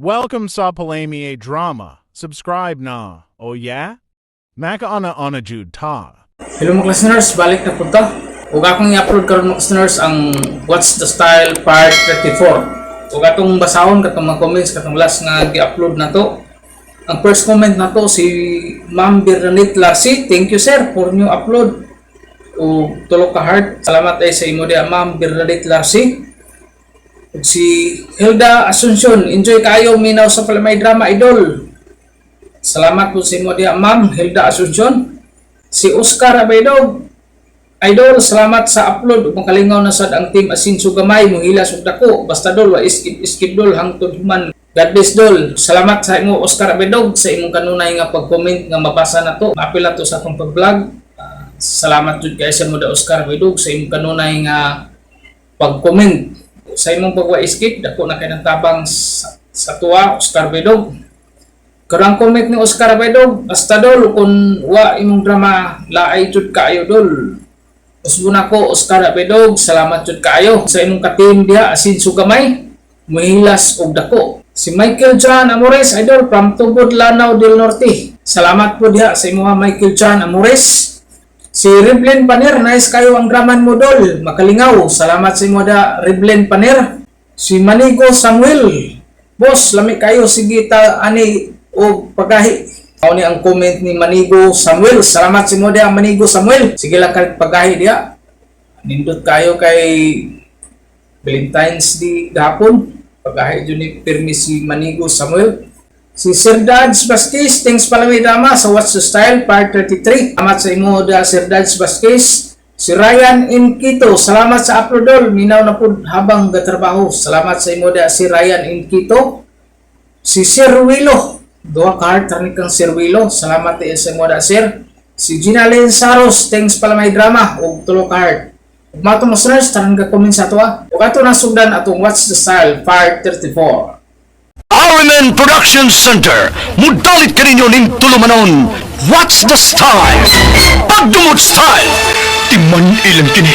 Welcome sa Palami Drama. Subscribe na. Oh yeah? Makaana ana jud ta. Hello mga listeners, balik na punta. Ug akong i-upload karon mga listeners ang What's the Style Part 34. Ug atong basahon katong mga comments katong last nga gi-upload na to. Ang first comment na to si Ma'am Bernadette Lasi. Thank you, sir, for new upload. Ug tulo ka heart. Salamat ay sa imo diha, Ma'am Bernadette Lasi. Ug si Hilda Asuncion, enjoy kayo minaw sa Palamay Drama, idol. Salamat po sa imo diha, Ma'am Hilda Asuncion. Si Oscar Abaydog, Idol, salamat sa upload. Ug makalingaw na sad ang team Asinso Gamay, muhila ug dako. Basta dol, wa skip skip dol hangtod human. God bless, dol. Salamat sa imo, Oscar Abaydog, sa imong kanunay nga pag-comment nga mabasa na to. Maapil na to sa akong pag-vlog. Salamat jud kay sa imo da, Oscar Abaydog, sa imong kanunay nga pag-comment. Sa imong pagwa skip, dako na kay ng tabang sa tuwa, Oscar Abaydog. Karang comment ni Oscar Abaydog, basta dol, kung wa imong drama, laay jud kaayo, dol. Usbo na ko, Oscar Abaydog, salamat jud kaayo sa imong ka-team diha, asin sugamay, muhilas og dako. Si Michael John Amores, idol, from Tubod, Lanao del Norte. Salamat po diha sa imuha, Michael John Amores. Si Riblin Paner, nice kayo ang draman mo, dol. Makalingaw. Salamat sa imo da, Riblin Paner. Si Manigo Samuel, boss, lami kayo, sige ta ani og pagahi. Mao ni ang comment ni Manigo Samuel. Salamat sa imo diha, Manigo Samuel. Sige lang kay pagahi diha. Nindot kayo kay Valentine's Day gahapon. Pagahi jud ni pirmi si Manigo Samuel. Si Sir Dads Vasquez, thanks pala may drama sa What's the Style Part 33. Salamat sa imo da, Sir Dads Vasquez. Si Ryan Inquito, salamat sa upload, dol. Minaw na pud habang gatrabaho. Salamat sa imo da, si Ryan Inquito. Si Sir Willow, duha ka heart ni kang Sir Willow. Salamat sa imo da, sir. Si Gina Lynn Saros, thanks pala may drama ug tulo ka heart. Ug mato mo sirs, tanan ka comment sa ato. Ug ato nasugdan atong What's the Style Part 34. RMN Production Center, mudalit kaninyo ning tulumanon, What's the Style? Pagdumot Style! Timan ilang kini.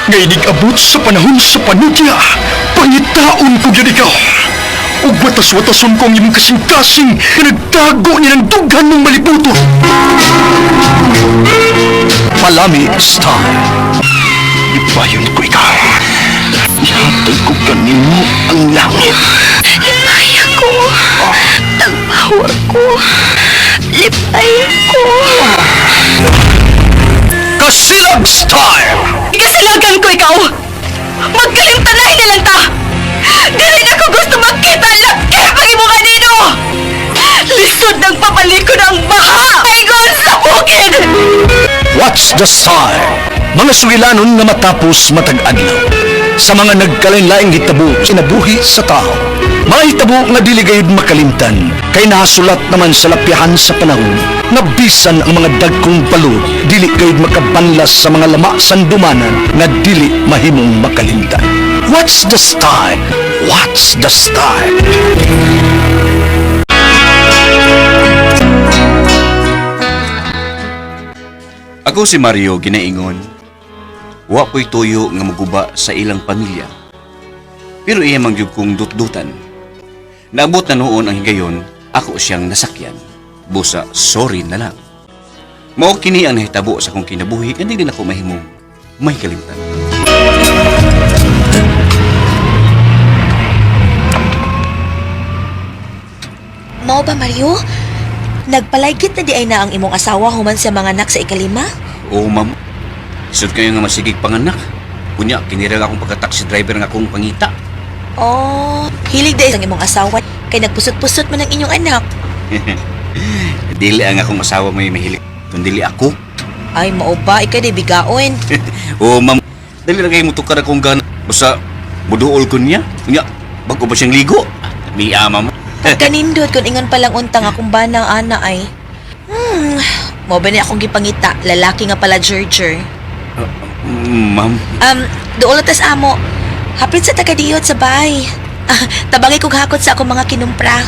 Nga inig-abot sa panahon sa panudya, pangitaon ko gyud ikaw. Ug watas-watason ko ang imong kasing-kasing nga nagtago ni ng dughan mong malibuto. Palami Style. Ipayon ko ikaw. Ihatag ko kanimo ang langit. Lipay ko. Tagpawar ko. Lipay ko. Kasilag Style! Ikasilagan ko ikaw! Magkalimtanay na lang ta! Dili na ko gusto magkita lakip ang imo kanino! Lisod ng papalikod ang baha! Ingon sa bukid! What's the Style? Mga sugilanon nga matapos matag adlaw. Sa mga nagkalain-laing hitabo kinabuhi sa tao. Mga hitabo nga dili gayud makalimtan kay nahasulat naman sa lapyahan sa panahon nga bisan ang mga dagkong balod dili gayud makabanlas sa mga lama sandumanan nga dili mahimong makalimtan. What's the style? What's the style? Ako si Mario ginaingon. Wa ko'y tuyo nga muguba sa ilang pamilya. Pero iya man gyud kong dutdutan. Naabot na noon ang higayon, ako siyang nasakyan. Busa, sorry na lang. Mao kini ang nahitabo sa akong kinabuhi nga dili nako mahimong may kalimtan. Mao ba, Mario? Nagpalaygit na di ay na ang imong asawa human sa mga anak sa ikalima? Oo, ma'am. Isod kayo nga masigig panganak. Kunya, kinira lang akong pagka-taxi driver nga akong pangita. Oh, hilig di ang imong asawa kay nagpusot-pusot man ang inyong anak. Dili ang akong asawa may mahilig, kundi ako. Ay, mao ba? Ikaw di bigaon. Oo, ma'am. Dali lang kayo mutukar akong gana. Basta, muduol ko niya. Kunya, bago ba siyang ligo? Ni ama mo. Kanindot kung ingon palang untang akong banang ana ay. Mo ba ni akong gipangita, lalaki nga pala Gerger. Ma'am, Dool tas amo. Hapit sa tagadiyot sa bay. Ah, tabangay kog hakot sa akong mga kinumpra.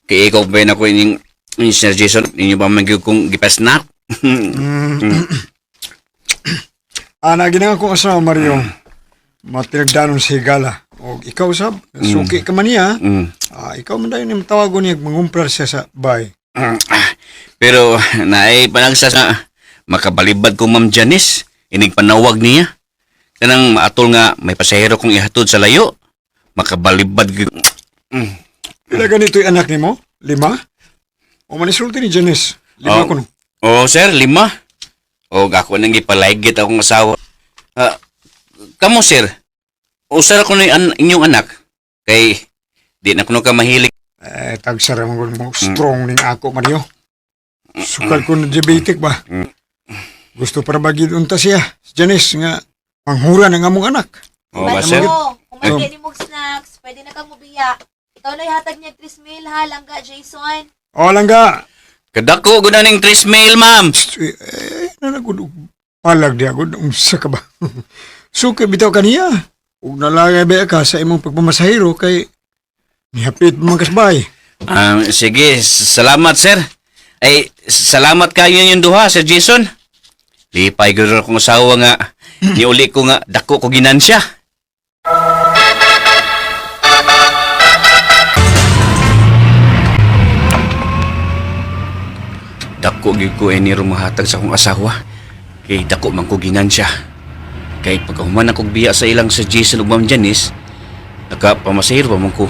Kay ikaw ba na ko ining ni Sir Jason, ninyo ba man gyud kong gipasnak? Ana ginang akong asawa Mario. Matinagdanon sa higala. Og ikaw sab, suki ka man niya. Ah, ikaw man dayon ni tawagon niya mangumprar siya sa bay. Pero naay panagsa sa makabalibad ko Ma'am Janice. Inig panawag niya. Kanang maatol nga may pasahero kong ihatod sa layo. Makabalibad gyud. Pila ganito'y anak nimo? Lima? O manisulti ni Janice. Lima Oh. kuno. Oh, sir, lima. O ako nang gipalaygit akong asawa. Ah, kamo sir. Usara ko na inyong anak. Kay di na kuno ka mahilig. Eh, tagsara mo mo strong ning ako Mario. Sukal ko na diabetic ba? Gusto para ba gid unta siya? Si Janice nga manghura ng among anak. Oh, ba sir? Mo, kung may mong snacks, pwede na kang mubiya. Ikaw na ihatag niya 3 mil ha, langga Jason. O langga. Kadako gud na ning tres mail, ma'am. Psst, eh, eh, nanagod og palag di agod unsa ka ba? Suki bitaw kaniya. Ug nalagay ba ka sa imong pagpamasahero kay nihapit man kasbay. Sige, salamat sir. Ay, salamat kayo yung duha, Sir Jason. Lipay gud akong asawa nga. Niuli ko nga dako ko ginansya. Dako gyud ko ini rumahatag sa akong asawa. Kay dako man ko ginansya. Kay pagkahuman akong biya sa ilang Sir Jason ug Ma'am Janice, nakapamasahero pa man ko.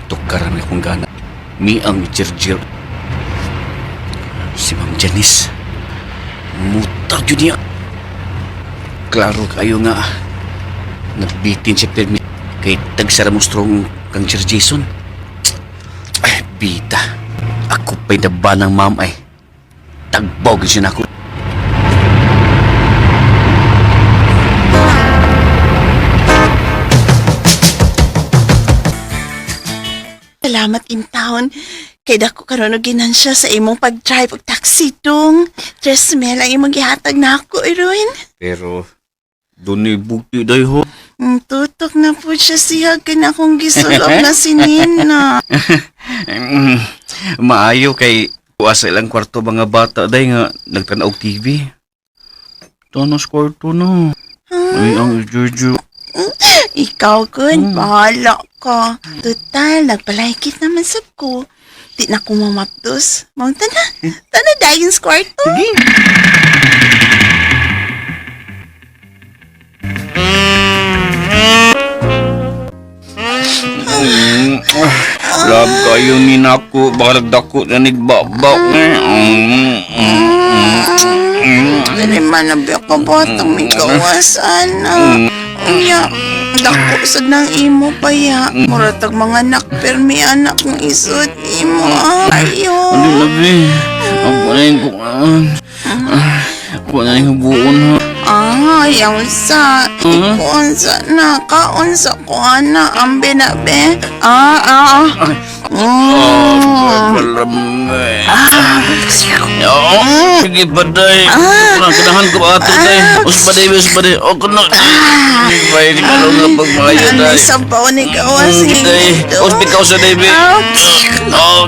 Tukaran akong gana. Miang jirjir. Si Ma'am Janice. Mutag yun niya. Klaro kayo nga. Nagbitin siya permi. Kay tagsara mo strong kang Sir Jason. Ay, bita. Ako pa'y naba ng ma'am ay. Tagbaw gyud siya nako. Salamat in town. Kay dako karon og ginansya sa imong pag-drive og taxi dong. Tres mil ang imong gihatag nako Erwin. Pero, dunay bukti day ho. Tutok na po siya siya kay na akong gisulob na si Nina. Maayo kay kuha sa ilang kwarto mga bata day nga nagtanaw og TV. Tanas kwarto na. Ay, ang Jojo. Ikaw kun, bahala ka. Total, nagpalaykit naman sab ko. Di na ko mamapdos. Mao tana. Tana dayon sa kwarto. Love kayo ni nako. Baka nagdako na nagbabak. Dali man na ba ka batang may gawas, ana. Unya, dako sad ng imo pa ya. Muratag mga anak, permi anak kong isod imo. Ayo. Ano labi? Ako na yung kukaan. Ako na yung buon ha. Ay, ang sa. Ikuon sa na, kaon sa ko, ana. Ang binabe. Ah, ah, ah. Oh, kalame. Oo, sige paday. Kuna, kanahan ko ba ato day? Us paday, us paday. O, kuna. Bay, di ka lang nga pagmayo Ano day. sa baon ni gawas Day, us bikaw sa day, be. Oh,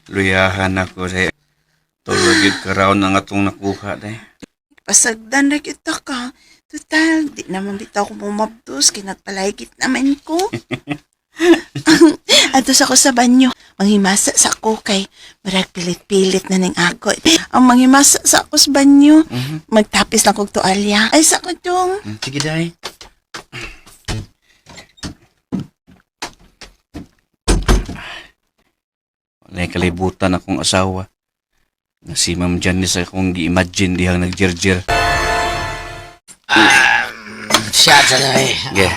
Luyahan ako day. Tulog yun karaon ang atong nakuha day. Pasagdan ra kita ka. Total, di naman bitaw ko bumabdos, kay nagpalaygit naman ko. Ato sa ko sa banyo, manghimasa sa ako kay marag pilit-pilit na ning ako. Ang manghimasa sa ako sa banyo, magtapis lang kog tualya. Ay sa ko dong. Sige day. Wala'y kalibutan akong asawa. Nga si Ma'am Janice akong gi-imagine dihang nagjerjer. Siya sa eh. Yeah.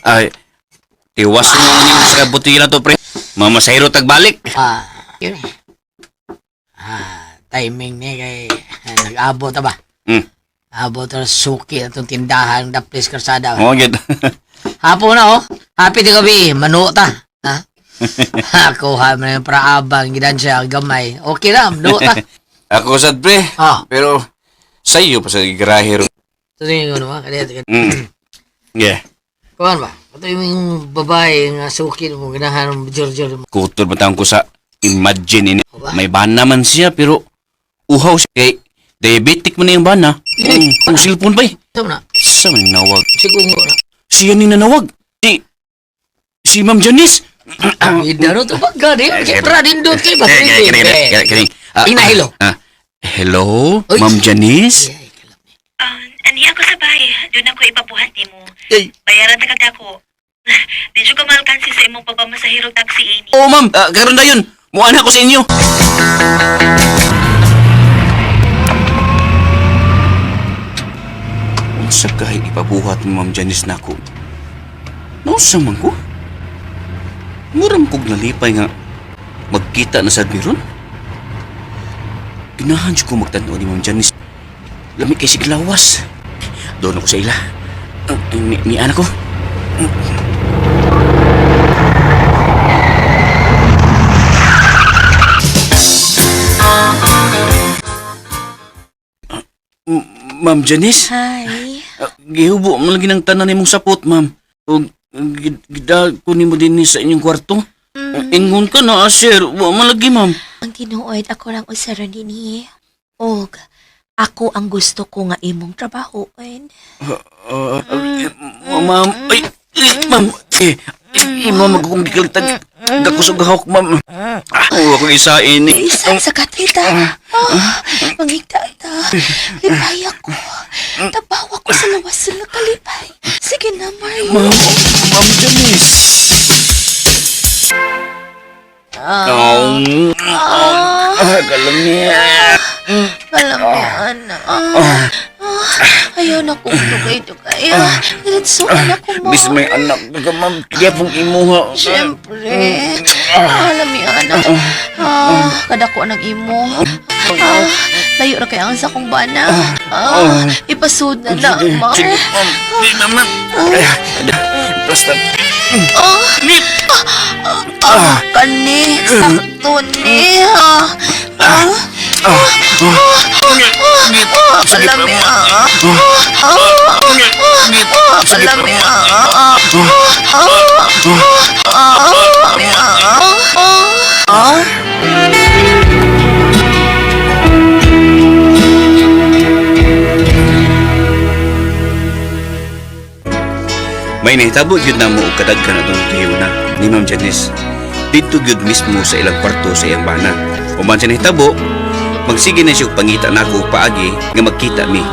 Ay, tiwas mo ninyo sa kabuti na to, pre. Mamasahiro tagbalik. Ah, yun. Timing ni kay nag-abot ta ba? Abot ta suki atong tindahan daplis karsada. Oo, gid. Hapon na oh. Happy di gabi, manu ta. Ha? Ako ha man yung praabang gidan siya gamay. Okay ra, manu ta. Ako sad, pre. Ah, Pero, sa iyo pa sa garahe ro. ito yung ano ba? Kaya Yeah. kuan ba? Ito to yung babae nga sukin mo, ganahan mo, jor-jor mo. Kutor ba ko sa imagine ini. Aba. May bana man siya pero uhaw siya kay diabetic man na yung bana. Ang cellphone ba eh? Ito na, Sa man nawag. sigungo na. Siya ni nanawag. Si si Ma'am Janice. Ida no, to pagka di. Siyempre, dindot kayo ba? Eh, kini, kini, kini, kini. Ah, Ina, hello. Ah, hello, Oy. Ma'am Janice? Ay, kalap. Ani ako sa bahay. Doon ako ipabuhat nimo. Ay. Bayaran ta kag ako. Medyo ka malkansi sa imong pagpamasahero taxi ini. Oo, ma'am. Ah, karon na yun. Muana ko sa inyo. Unsa kahay ipabuhat ni Ma'am Janice nako? Nausa man ko? Muram kog nalipay nga magkita na sad mi ron. Ginahan ko magtan-aw ni Ma'am Janice. Lami kay siglawas. Doon ako sa ila. Ni anak ko. Ma'am Janice? Hi. Ah, gihubo man lagi ng tanan nimong sapot, ma'am. O gida ko nimo dinhi sa inyong kwarto. Ingon ka na, ah, sir. Wa man lagi, ma'am. Ang tinuod ako lang usaron dinhi. Og ako ang gusto ko nga imong trabahoon. Ah, eh, ma'am, ay, eh, ma'am. Eh, eh, ma'am, ako kong gikalitag. Dakusog hawk, ma'am. Ah, oh, akong isain eh. Isa sa katita. Oh, mangigta ta. Lipay ako. Tabaw ako sa lawas sa kalipay. Sige na, Mario. Ma'am, Ma'am Janice. Ah, ah, kalami. Kalamian. Ah, ah, ayaw na kong dugay-dugay. Ah, Diretso na ko, Mar. Bis may anak ka, ma'am. Kaya pong imuha. Siyempre. Ah, lamian. Ah, kadako ng imo. Ah, layo ra kay ang sa kong bana. Ah, ipasud na lang, Mar. Sige, ma'am. Di, ma'am, ma'am. Basta. Ah, ah, kani, sakto ni. Ah, ah, ah, ah, kalami, ah, ah, ah, ah, kalami, ah, ah, ah, ah, ah, ah. May nahitabo gyud namo og kadaghan atong na ni Ma'am Janice. Didto gyud mismo sa ilang kwarto sa iyang bana. Uman sa nahitabo, magsige na siya og pangita nako og paagi nga magkita mi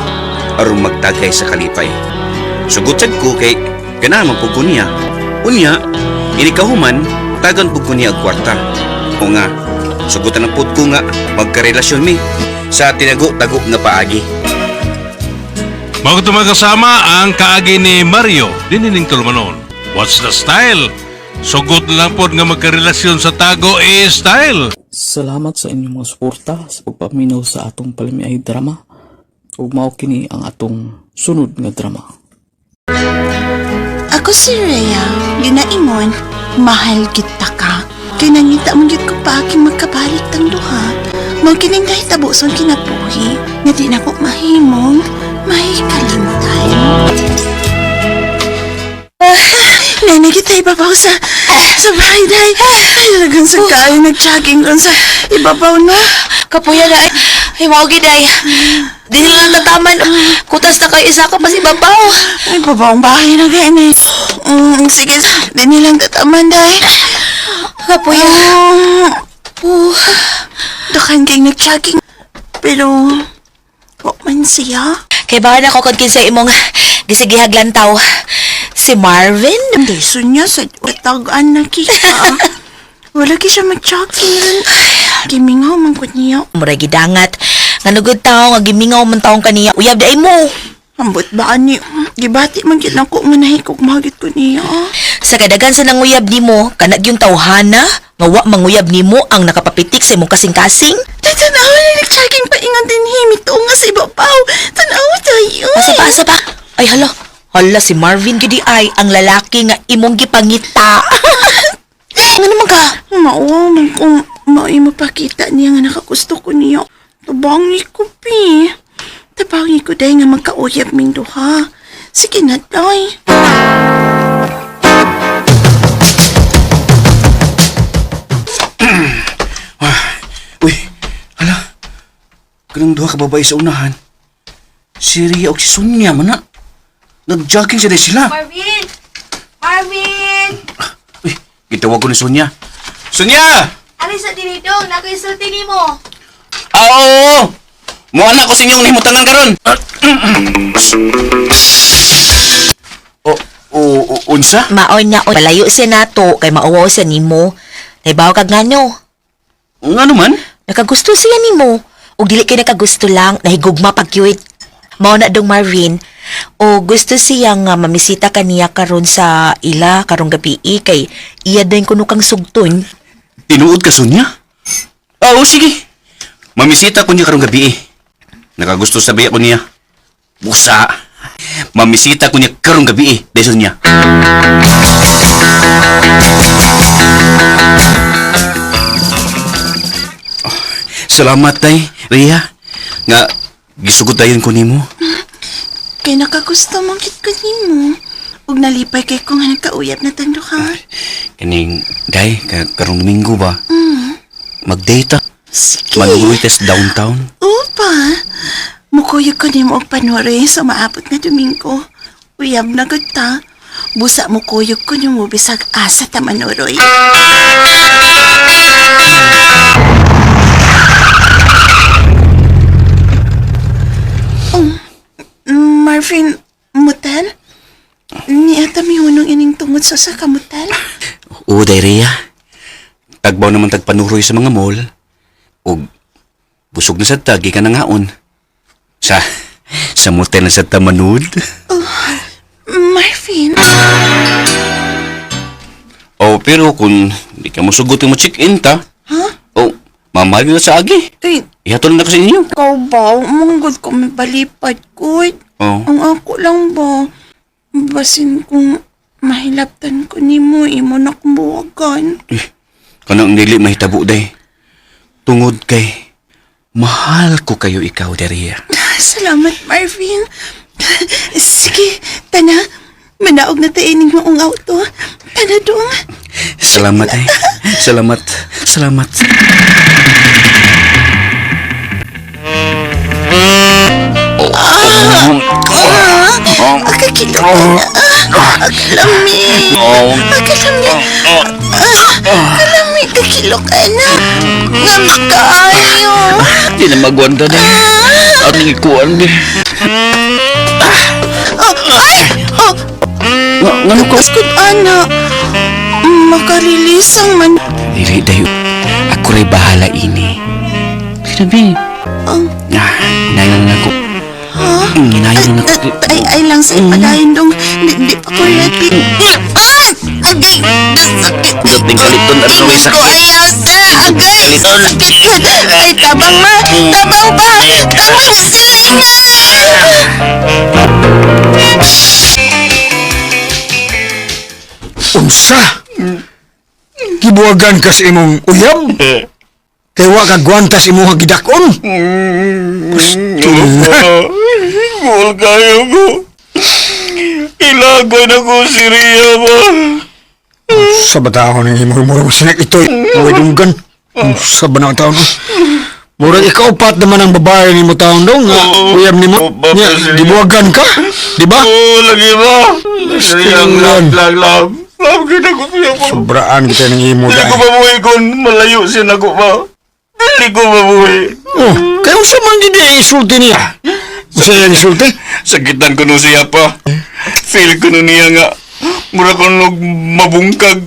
aron magtagay sa kalipay. Sugot sad ko kay ganahan man pud ko niya. Unya, inikahuman tagan pud ko niya og kwarta. O nga, sugutan ang pud ko nga magkarelasyon mi sa tinago-tago nga paagi. Mao ito mga kasama ang kaagi ni Mario dinining tulumanon. What's the style? Sugot lang pod nga magkarelasyon sa tago eh style. Salamat sa inyong mga suporta sa pagpaminaw sa atong palamiay drama. Ug mao kini ang atong sunod nga drama. Ako si Rhea, ginaingon, mahal kita ka. Kay nangita mo gyud ko pa aking magkabalik tang duha. Mao kining nahitabo sa kinabuhi, nga di na ko mahimong may kalimtan. Nanay kita ibabaw sa bahay, day. Ay, talagang sa kayo nag-jogging ron sa ibabaw, no? Kapuya na ay, ay mao gid ay. Di nila tataman. Kutas na kay isa ka pa si babaw. Ay, babaong bahay na kayo, eh. Sige, di nilang tataman, day. Kapuya. Oh, Dakan kay nag-jogging. Pero, wa man siya. Kay bahan ako kung kinsa imong gisigihag lantaw. Si Marvin? Hindi, niya sa tagaan na kita. Wala ki siya mag-jogging. Gimingaw man ko niya. Murag gidangat. Nga nugod tao nga gimingaw man taong kaniya. Uyab di ay mo. Ambot ba ni? Gibati man gid nako nga nahikog mahagit ko niya. Sa kadagan sa nanguyab nimo, kanag yung tawhana, nga wa manguyab nimo ang nakapapitik sa imong kasing-kasing. Tay, tanaw na nag-jogging pa ingon din himito nga sa ibabaw. Tanaw tayo. Asa pa, asa pa. Ay hala, hala si Marvin gidi ay ang lalaki nga imong gipangita. Ano naman ka? Mauwaw man kung mao'y mapakita niya nga nakagusto ko niya. Tabangi ko, pi. Tabangi ko day nga magkauyab ming duha. Sige na, day. Kanang duha ka babae sa unahan. Si Ria og si Sonia man na. Nag-jogging sila sila. Marvin! Marvin! Uy, gitawag ko ni Sonia. Sonia! Ari sa dinidong, nako isulti nimo. Ah, oo! Muha na ko sa inyong nahimutangan karon. O, o, o, unsa? Maoy na oy, palayo siya nato kay mauwaw siya nimo. Naibaw kag ngano. Nga naman? Nakagusto siya nimo. Ug dili kay nakagusto lang, nahigugma pag cute. Mao na dong Marvin. O gusto siya nga mamisita kaniya karon sa ila karong gabi kay iya din kuno kang sugton. Tinuod ka, Sonia? Ah, oo, sige. Mamisita ko niya karong gabi eh. Nakagusto sa biya ko niya. Busa. Mamisita ko niya karong gabi eh. Dahil Sonia. Oh, salamat, tay. Ria. Nga, gisugot dayon ko nimo. Kay nakagusto mong kit ko nimo. Ug nalipay kay ko nga nagkauyab na tando ka. Kaning, day, karong Domingo ba? Mag-date ta. Sige. Manuroy tas downtown. Upa. Mukuyog ko nimo og panuroy sa maabot nga Domingo. Uyab na gud ta. Busa mukuyog ko nimo bisag asa ta manuroy. Oh, Marvin, mutal? Niata mi hunong ining tungod sa sa kamutal? Oo, day, Ria. Tagbaw naman tagpanuroy sa mga mall. Og busog na sa tagi ka na ngaon. Sa motel na sa tamanud. Marvin? Oh, pero kung di ka mosugot mo check-in ta. Ha? Oh, mamahal na sa agi. Ay, Ihatol na ko sa inyo. ikaw ba? Manggod ko may balipad ko. Oh. Ang ako lang ba? Basin kung mahilaptan ko nimo, imo na kong buwagan. Eh, kanang dili mahitabo day. Tungod kay mahal ko kayo ikaw, Daria. Salamat, Marvin. Sige, tana. Manaog na taining maong auto. Tana dong. Salamat ay. Salamat. Salamat. Ah, akakilo ka na. Ah, akalami. Akalami. Ah, kalami, kakilo ka na. Ngami kaayo. Di na magwanda na. Anong ikuan di? Oh, ay! Oh, Ngano ko? Kaskod, ana. Makalilisang man. Dili dayo. Ako rin bahala ini. Sinabi. Oh. Ah, hinayon na ako. Ha? Hinayon na ako. Ay, ay lang sa ipadayon dong. Di pa ko ready. Ah! Agay! Sakit! Dating kaliton at may Ko sakit. ayaw sa! Agay! Sakit ko! Ay, tabang ma! Tabang pa! Tabang silingan! Unsa? Gibuwagan ka sa imong uyab? Kay wa ka gwantas imong gidakon? Pastula. Gol kayo ko. Ilagoy na ko si Ria ba? Sa batahon ng imong murag sinak ito. Mga dunggan. Sa ba na ang taon? Murag ikaw pat naman ang babae ni mo taon dong. Nga, uyab ni mo. Nya, gibuwagan ka? Di ba? Oo, lagi ba? Ria, love, love, love. Love kita ko siya ba? Sobraan kita ng imo Dili ko dahil. mabuhi kung malayo siya na ko ba? Dili ko mabuhi. Oh, kaya unsa man gini ang isulti niya? Unsa iyang isulti? Sakitan ko no siya pa. Feel ko no niya nga. Mura ko nog mabungkag.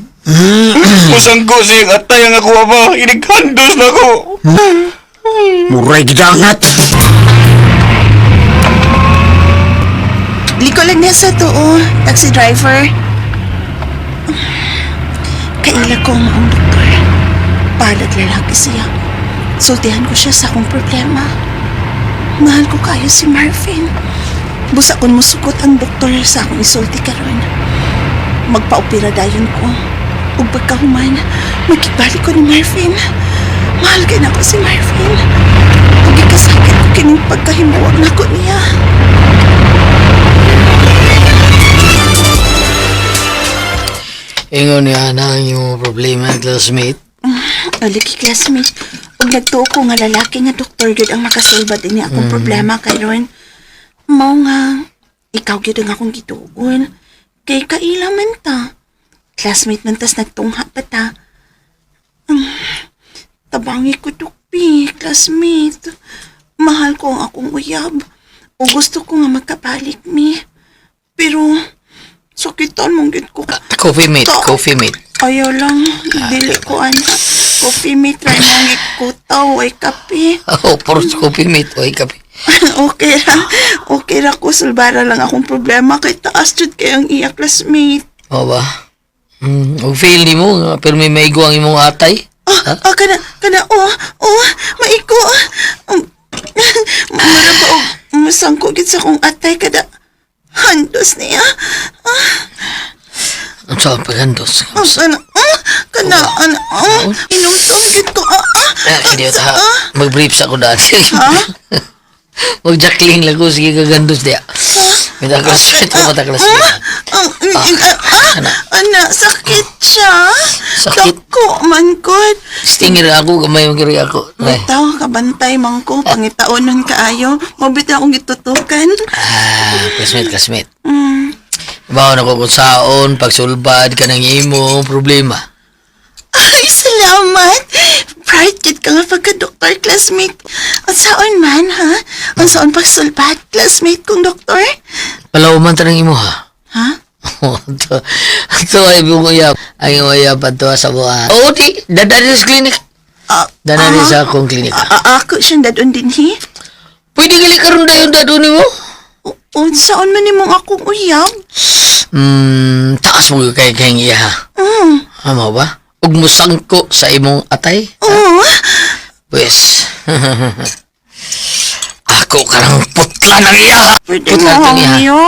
Musangko siya atay ang ako ba? Inighandos na ko. Muray gidangat. Liko lang niya sa tuo, taxi driver. Kaila ko ang maong doktor. Palad lalaki siya. Sultihan ko siya sa akong problema. Mahal ko kayo si Marvin. Busa kon musugot ang doktor sa akong isulti karon. Magpaopera dayon ko. Ug pagkahuman, magkibalik ko ni Marvin. Mahal kay nako si Marvin. Ug gikasakit ko kining pagkahimuwag nako niya. Ingon niya na ang iyong problema, classmate. Aliki, classmate. Ug nagtuo ko nga lalaki nga doktor gyud ang makasulbad ini akong problema kay ron. Mao nga ikaw gyud ang akong gituon. Kay kaila man ta. Classmate man tas nagtungha pa ta. Tabangi ko tukpi, classmate. Mahal ko ang akong uyab. O gusto ko nga magkabalik mi. Pero sakitan mong gid ko. Coffee mate, coffee mate. Ayaw lang, dili ko ana. Coffee mate ra nang ikutaw ay kape. Oh, puros coffee mate. Oy, kape. Okay ra. Okay ra ko sulbara lang akong problema kay taas jud kay ang iya classmate. O ba? Og feel ni mo, nga, pero may maigo ang imong atay. Ah, ah kana kana oh, oh, maiko. Mura ba og masangko gid sa akong atay kada handos niya. Ang sa paghandos. Ah, kana ah, kana ana ah, inumdum gid ko. Ah, ah, Ah, idiot ha. Mag-brief sa ako dati. Ha? Mag-jackling lang ko, sige kagandos diya. May classmate ko, mata classmate. Ah, ah, ah, Ana. ana, sakit siya. Sakit. Dako man gud. Stinger ako, gamay mo kiri ako. Ay. Bitaw, kabantay man ko, pangitaonon kaayo. Mabit akong gitutukan. Ah, classmate, classmate. Baon ako kung saon, pagsulbad ka ng imo, problema. Ay, salamat! Bright kid ka nga pagka-doktor, classmate. Ang saon man, ha? Ang saon pagsulbat, classmate kong doktor? Palaw man tanang imo ha. Ha? Ito, ito ay buong uyab. Ang iyong uyab ato sa buha. Oo, di. Dadali sa clinic. Ah, Dadali sa akong klinika. Ako siyang dadon din, hi? Pwede gali karon dayon dadon nimo. O, saon man nimong akong uyab? Taas mo kay kay iya ha. Amo ba? Ug musangko sa imong atay. Oo. Pwes. Ako karang putla ng iya. Pwede Putla mo ng iya. hangyo.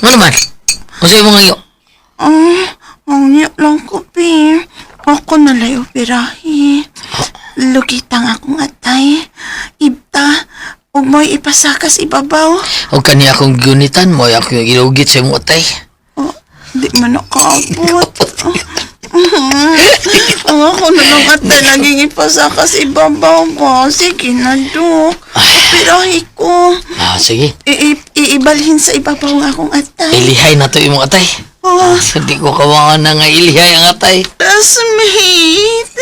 Ano man? Kung sa imong iyo. Ah, hangyo lang ko, pi. Ako nalay operahi. Lugitang akong atay. Ibta. Ug mo'y ipasakas ibabaw. Og kani akong gunitan mo, ako yung ilugit sa imong atay. Oh, di man nakaabot. Ang ako na lang atay laging ipasakas ibabaw ko. Sige na, Dok. Operahi ko. Ah, sige. Iibalhin sa ibabaw ang akong atay. Ilihay na to imong atay. Oh, Hindi ko kawangan na nga ilihay ang atay. classmate.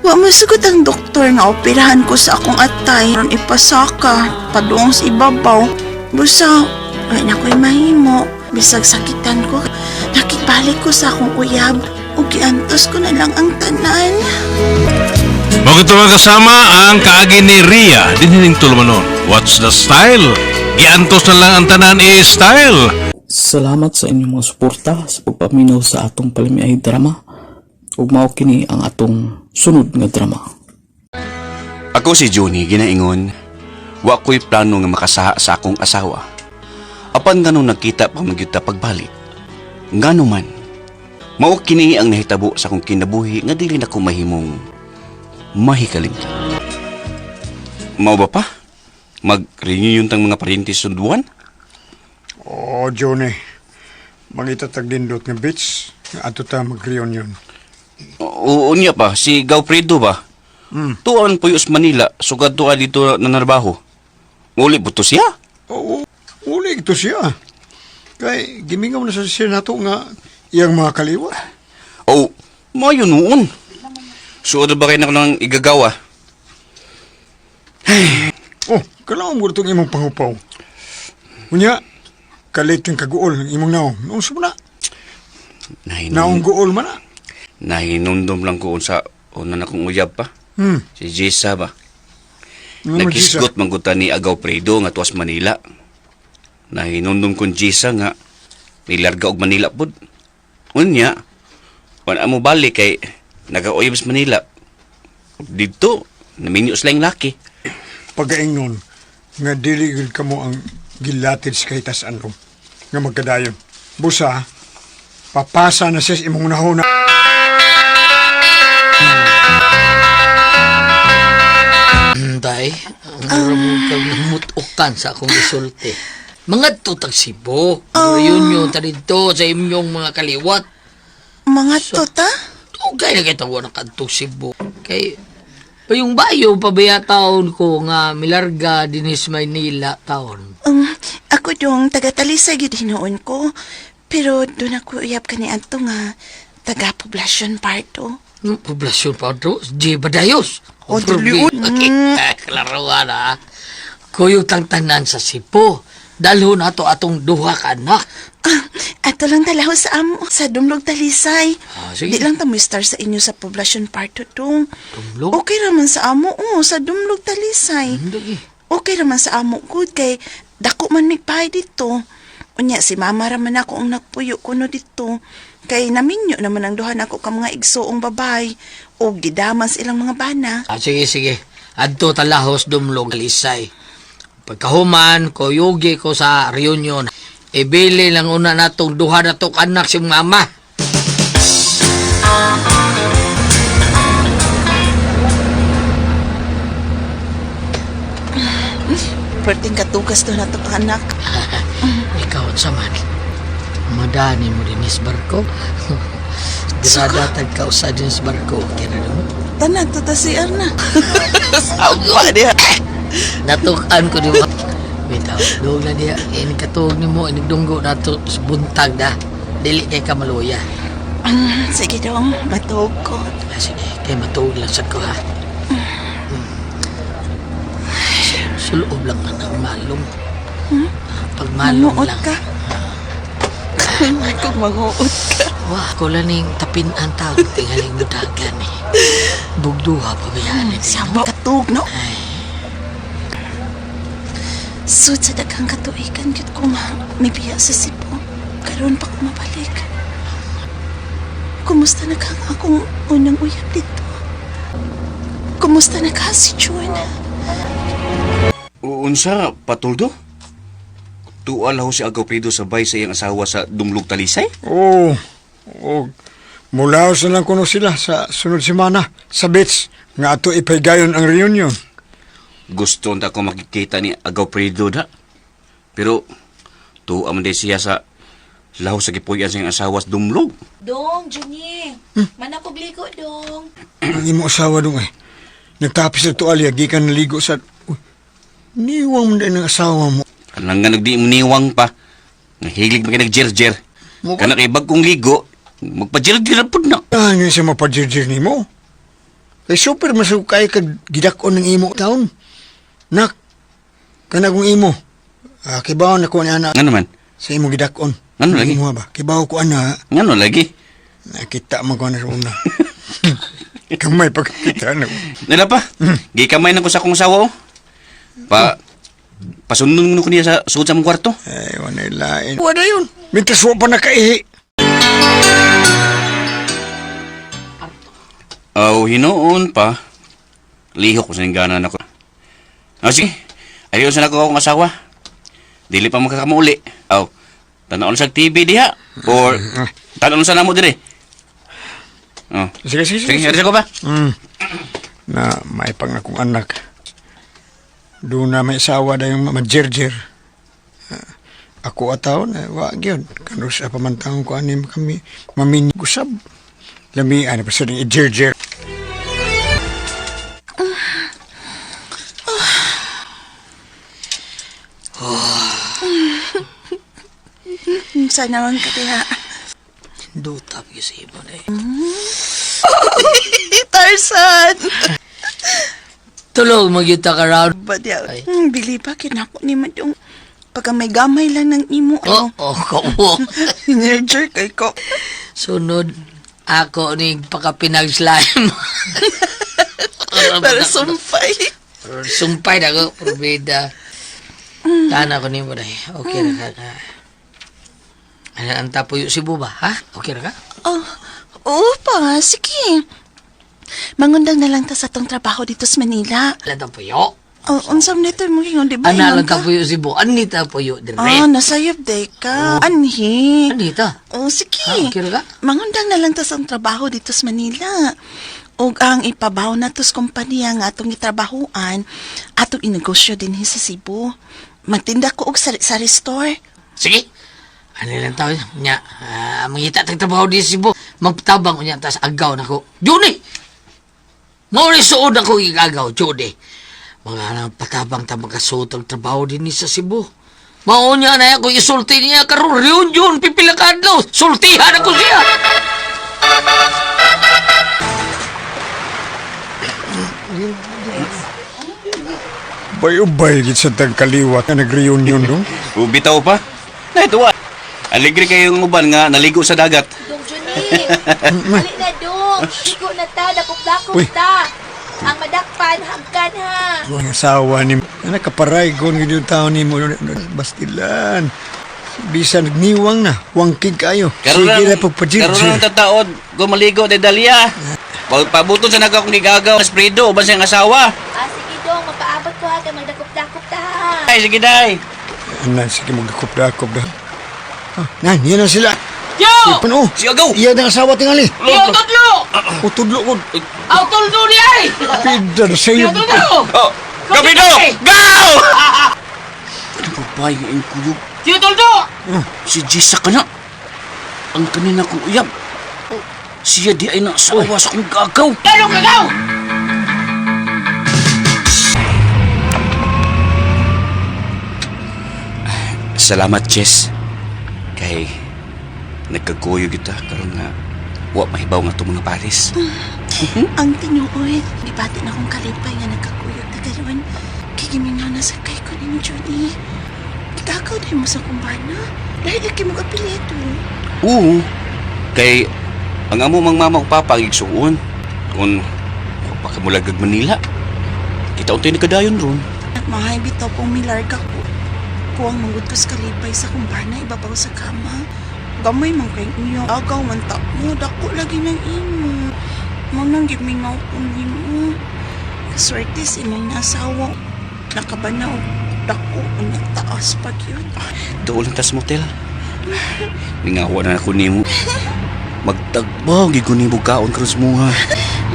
Wa masugot ang doktor nga operahan ko sa akong atay. Ron ipasaka, padung sa ibabaw. Busa, ay na ko'y mahimo. Bisag sakitan ko, nakibalik ko sa akong uyab. Ug giantos ko na lang ang tanan. Mga ito mga kasama ang kaagi ni Ria dinhining tulumanon. What's the style? Giantos na lang ang tanan eh style. Salamat sa inyong mga suporta sa pagpaminaw sa atong palamiay drama. Ug mao kini ang atong sunod nga drama. Ako si Johnny ginaingon, wa ko'y plano nga makasaha sa akong asawa. Apan nganong nagkita pa man gyud ta pagbalik. Ngano man, mao kini ang nahitabo sa akong kinabuhi nga dili nako mahimong mahikalimtan. Mao ba pa? Mag-reunion tang mga paryente sa buwan? Oo, Johnny. Mangita tag dindot nga beach. Ato ta mag-reunion. Oo niya pa, si Gaupredo ba? Tuan po sa Manila, sugad tuwa dito na narbaho. Uli po to siya. Oo, uli ito siya. Kay gimingaw na sa siya nato nga iyang mga kaliwa. Oh, mayo noon. Suod ba kayo na ng igagawa? Oh, kailangan mo itong imong pangupaw. Unya, kalit kang kaguol ng imong naong. Noong sumuna, naong guol man na. Nahinumdum lang ko sa una na kong uyab pa. Si Jisa ba? Nga mo, Jisa. Naghisgot man gud ta ni Agaw Predo nga tuwas Manila. Nahinumdum kong Jisa nga nilarga og Manila pud. Unya, wala mo balik kay nagauyab sa Manila. Dito, naminyo sila yung laki. Pagaingnon, nga dili gud kamo ang gilatid sa kahitasan ro. Nga magkadayon. Busa, papasa na siya sa imong nahuna. Tay, ang mura mo kag namutukan sa akong isulti. Mga tutag Cebu. Reunion ta dito sa inyong mga kaliwat. Mga tuta? Dugay na kita wa nakadto Cebu. Kay payong bayo pabaya taon ko nga milarga dinis Maynila taon. Ako dong taga-Talisay gyud hinuon ko. Pero doon ako uyab kani adto nga taga Poblacion Parto. Poblasyon pa to, J. Badayos. O, diliun. Klaro na. Kuyog tang tanan sa Cebu. Dalhon ato atong duha ka anak. Ah, ato lang talaho sa amo sa Dumlog Talisay. Ah, sige. Di lang ta mo star sa inyo sa Poblacion Parto dong. Dumlog? Okay raman sa amo oh, sa Dumlog Talisay. Hindi. Okay raman sa amo good kay dako man migpahay dito. Unya si mama raman ako ang nagpuyo kuno dito. Kay naminyo naman ang duha nako ka mga igsoong babay o gidaman sa ilang mga bana. Ah, sige, sige. Adto talahos dumlog Talisay. Pagkahuman, kuyugi ko sa reunion. Ibili lang una natong duha na tong anak si mama. Perting katugas do na to anak. Ikaw sa man. Madani mo din is barko. Dirada tagkausa din sa barko. Kira mo. Tanan to ta si Arna. Sawa diha. Natukan ko di ba? Bitaw, doog na diya. Ini katuog ni mo, inigdunggo na to sa buntag da. Dili kay kamaluya. Sige dong, matuog ko. Ah, sige, kay matuog lang sad ko ha. Mm. Sulob lang man ang malong. Pag malong Manuot lang. ka. Kung manguot ka. Wah, ko lang ning tapin ang tawag tingaling mudagan eh. Bugduha pa ba yan? Eh, Sawa katug no. Sud sa daghang katuigan gyud ko nga mibiya sa Cebu. Karon pa ko mabalik. Kumusta na kang akong unang uyab dito? Kumusta na ka si June? Unsa, patuldo? Tuwa laho si Agaw Pedro sabay sa iyang asawa sa Dumlog Talisay? Oo. Oh, mula sa lang kuno sila sa sunod semana sa beach nga ato ipaygayon ang reunion. Gusto unta ko makikita ni Agaw Pedro da. Pero tuwa man day siya sa laho sa gipuy-an sa iyang asawa sa Dumlog. Dong, Junie. Manakog ligo, dong. Ang imo asawa dong eh. Nagtapis na tuwalya, gikan naligo sa... Uy, niwang mo din ang asawa mo. Kanang nga nagdi mo niwang pa. Nahilig man kay nagjerjer. Mukha- Kana kay bagkong ligo, magpa-jerjer na pud na. Ah, nga siya mapajerjer ni mo. Kay super masukay kag gidakon ng imo taon. Nak, kana kong imo. Ah, kibaw na ko ni ana Ngano man? sa imo gidakon. Ano lagi? Imo ba? Kibaw ko ana. Ngano lagi? Nakita man ko na sa una. Kamay pagkakita na ko. Nila pa. Gikamay na ko sa akong asawa oh. Pa pasundon ko niya sa sugod sa among kwarto. Ay, wala lain. Wala yun. Mintas wa pa nakaihi. Aw, hinuon pa. Lihok ko sa gana nako. Ah, sige. Ayun sa nako akong asawa. Dili pa makakamuuli. Aw, tan-awon sa TV diha or tan-awon sa namo dire. Oh. Sige, sige, Sige, sige ko pa. Na may pang akong anak. Doon na may asawa na yung majerjer. Ah, ako ataw na wa gyud. Kano sa pamantang ko anim kami mamin gusab. Lami ano pa sa ning ijerjer. Sana man ka diha. Dutap yung sa imo na eh. Tarzan! Tulog magyuta ka round. Ba diha? Ay. Bili pa, kinako ni Madong. Pagka may gamay lang ng imo. Oh, Oh, oh, kawo. Nerjer kay ko. Sunod, ako ni pagka pinag-slime. Para sumpay. Sumpay na ko, probida. Tana ko nimo dai. Okay ra ka ka. Ano ang tapuyo si Buba, ha? Okay ra ka? Oh, oo pa, sige. Mangundang na lang ta sa tong trabaho dito sa Manila. Ala tapuyo. Oh, unsam nito mo gingon, di ba? Ana Ingon lang ka? tapuyo si Bu. Ani tapuyo dire. Ah, nasayop day ka. Anhi. Ani ta? Oh, sige. Ah, okay ra ka? Mangundang na lang ta sa trabaho dito sa Manila. Og ang ipabaw na to sa kompanya nga atong gitrabahuan, atong inegosyo dinhi sa Cebu. Magtinda ko og sari-sari store. Sige. Ano lang tao nya, mangita tag trabaho di sa Cebu. Magtabang unya tas agaw nako. Juni. Mao ni suod ako igagaw, Juni. Mga nang patabang ta makasuot ang trabaho din sa Cebu. Mao niya na ako isulti niya karon reunion pipila ka adlaw. Sultihan ako siya. Bay-ubay gid sa tag kaliwat nga nag-reunion no. Bitaw pa. Naituwa. Alegre kayong uban nga naligo sa dagat. Dong Juni, dali na dong. Igo na ta, dakop-dakop Uy. ta. Ang madakpan, hagkan ha. Ang asawa ni nakaparay kon gid yung tao nimo Bastilan. Bisan nagniwang na, wangkig kayo. Sige na pagpajir. Karon lang tataod, gumaligo de Dalia. Pabuton sa nagakong gigagaw, Esprido, uban siyang asawa. Ah, sige dong, mapaabot ko ha, kay magdakop-dakop ta ha. Ay, sige day. Anan, sige magdakop-dakop da. Ah, nan, yan na sila. Yo! Ipan oh. Si Agaw! Iya ang asawa tingali. Yo, tudlo! O tudlo ko. Aw, tuldo ni ay! Pidar sa iyo. Yo, tudlo! Oh, Gabido! Go! Babae nga ang kuyog. Yo, tuldo! Si Jisa ka na. Ang kanina kong uyab. Siya di ay naasawa sa kong gagaw. Ganong gagaw! Salamat, Jess. Kay nagkaguyo kita karon nga wa mahibaw nga itong mga pares. Ang tinuod, gibati na akong kalipay nga nagkakuyog ta karon. Kay gimingaw na sa kay ko nimo, Judy. Gigagaw din mo sa kumbana. Dahil lagi mo apelyido. Oo. Kay ang amo mang mama ug papa ang igsuon. Kung wa pa ka mulagag Manila. Kita untay nagkadayon ron. At mahay bitaw pong milarga ko. Kuwang manggod ko sa kalipay sa kumbana ibabaw sa kama. Gamay man kay inyo. Agaw man ta mo, dako lagi ng imo. Mo nang gimingaw ko nimo. Kaswerte si imong nasawa. Nakabanaw dako unya taas pag yun. Doon lang tas motel. Ningawa na ako nimo. Magtagbaw gid ko nimo kaon karon sa muha.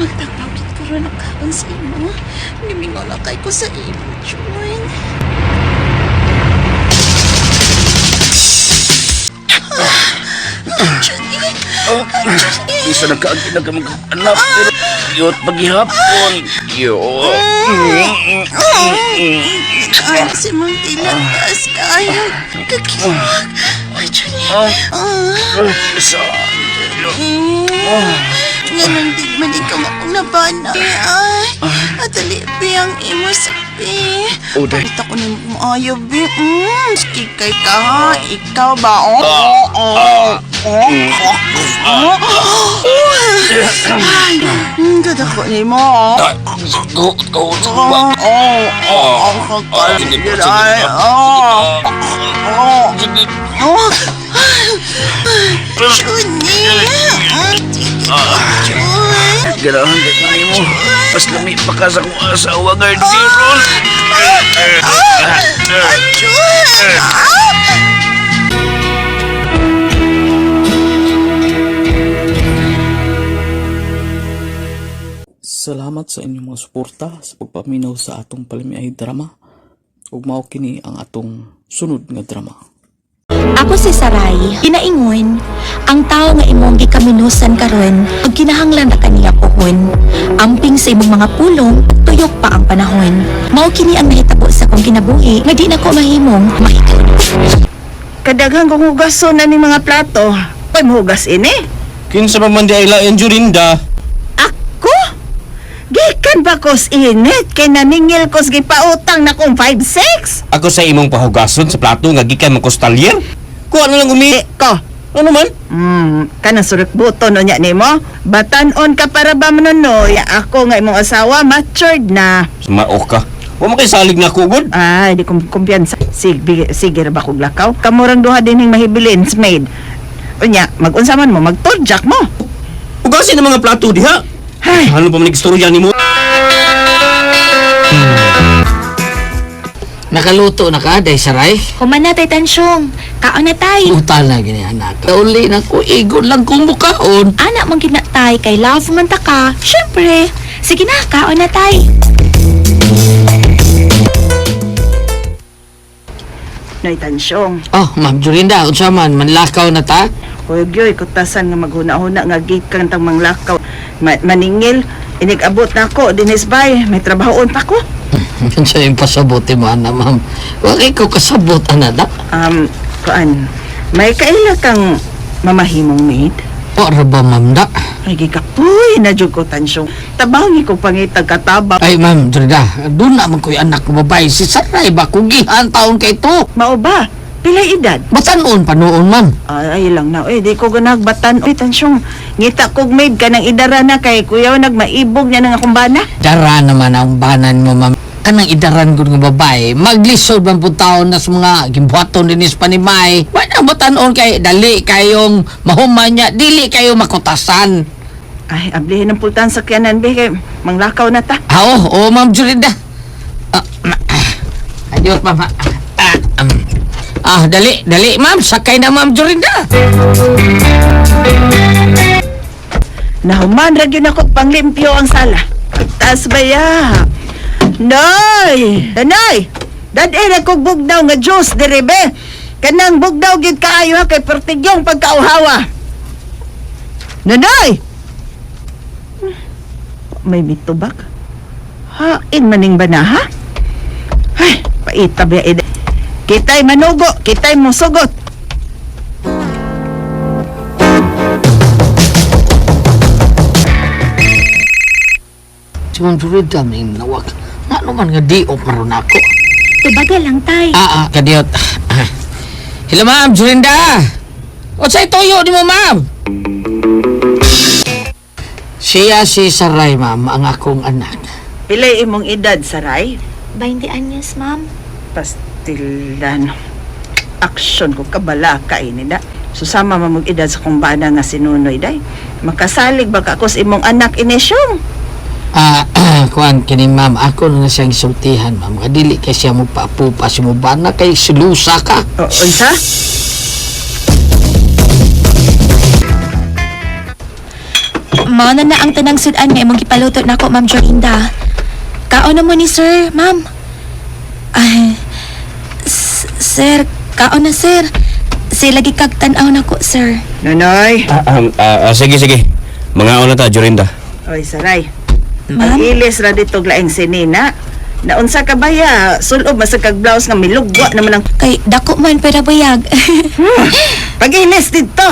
Magtagpagit ko ron ang kaon sa imo. Gimingaw lang kay ko sa imo, Joy. Isa na kaagi na ka mag-anak pero yot paghihapon. Yo. Ay, si Mang Tila, taas kayo. Kakiwag. Ay, Johnny. Ah. Isa. Nga nang di man ikaw akong nabana. Ay, atali, bi ang imo sa bi. Oh, day. Pakita ko ni maayo, bi. Sige kay ka, ha? Ikaw ba? Oh, oh, oh, oh, oh, oh. Ay, ganda ko ni mo. Oh, Go, go, oh, oh, oh, oh, ay, oh, oh, oh. Johnny! Johnny! Ganahan ka na mo. Mas lami pa ka sa akong asawa nga Ron. Salamat sa inyong mga suporta sa pagpaminaw sa atong palamiay drama. Ug mao kini ang atong sunod nga drama. Ako si Saray, ginaingon, ang tao nga imong gikaminusan karon, ug kinahanglan na kaniya puhon. Amping sa imong mga pulong, tuyok pa ang panahon. Mao kini ang nahitabo sa kong kinabuhi nga di nako mahimong mahikaw. Kadaghan kong hugason na ni mga plato. Ko'y mahugas ini. Kinsa pa man di ay lain Jurinda. Ako? Gikan ba kos init? Kay naningil kos gipautang na kong 5-6? Ako sa imong pahugason sa plato nga gikan man kostalyer. Kuha na lang umi. Ko. Ano man? Kanang surok buto no nya nimo. Batanon ka para ba manunoy? Ako nga imong asawa matured na. Sumao ka. Wa man kay salig na ako gud. Ay, di ko kumpiyansa. Sige, sige ra ba kog lakaw? Kamurang duha din hing mahibilin, maid. Unya, magunsa man mo, magturjak mo. Hugasin ang mga plato diha. Ay. Ano pa man istorya nimo? Nakaluto na ka, day saray. Human na tay tansyong, kaon na tay. Uta na gini anak. Uli na ko, igo lang kong mukaon. Ana man gid na tay kay love man ta ka. Syempre. Sige na, kaon na tay. Noy Tansyong. Oh, Ma'am Jorinda, unsa man manlakaw na ta? Kuya kutasan nga maghuna-huna nga gikan tang manglakaw. Maningil, inig-abot na ako, dinis bay, may trabahoon pa ko. Unsa yung pasabot mo ana, ma'am? Wa kay ko kasabot ana da. Kuan, may kaila kang mamahimong maid? Ora ba, ma'am da? Ay, gikapoy na jud ko, Tansyong. Tabangi ko pangitag kataba. Ay, ma'am Jorinda, doon na man ko'y anak ko babae. Si Saray ba kugihan taon kay to? Mao ba? Pilay edad? Batanon pa noon, ma'am. Ay, ay lang na. Eh, di ko ganag batan. Uy, Tansyong, ngita kog maid ka ng idara na kay kuya nagmaibog niya ng akong bana. Dara naman ang banan mo, ma'am. Kanang idaran ko ng babae, maglisod man po taon na sa mga gimbuhaton din is panimay. Wala batanon kay dali kayong mahuman niya, dili kayo makutasan. Ay, ablihin ang pultan sa kiyanan, be. Kay manglakaw na ta. Ah, oo, oo, ma'am Jurinda. Adios, ma'am. Dali, dali, ma'am. Sakay na, ma'am Jorinda. Nahuman ra gyud ako panglimpyo ang sala. Pagtaas ba ya? Noy! Danoy! Dad-e ra kog bugnaw nga juice diri be. Kanang bugnaw gyud kaayo ha kay pertigyong pagkauhawa. Nonoy! May mitubak. Hain maning ba na ha? Ay, paita ba ide. Kitay manugo, kitay musugot. Si ma'am Jorinda, may nawag. Nga naman nga di o maroon ako. Tubaga lang tay. Kadiyot. Hello, ma'am Jorinda. O sa'y toyo ni mo, ma'am? Siya si Saray, ma'am, ang akong anak. Pilay imong edad, Saray? 20 anyos, ma'am. Pastilan. Aksyon ko kabala ka ini da. Susama man mong edad sa kong bana nga si Nunoy day. Makasalig ba ka ako sa imong anak inisyong? Kuan kini ma'am, ako na siyang isultihan, ma'am. Kadili kay siya mo paapupa si mo bana kay silusa ka. O, unsa? Mao na na ang tanang sudan nga imong gipaluto nako, Ma'am Jorinda. Kaon na mo ni sir, ma'am. Ay, sir, kaon na sir. Sila lagi kag tan-aw nako, sir. Nunoy. Sige, sige. Mga na ta, Jorinda. Oy, Saray. Ma'am? Ang ilis ra dito laing sinina. Naunsa ka ba ya? Sulob masag kag blouse nga milugwa naman ang Kay dako man pero bayag. Pag-ilis dito.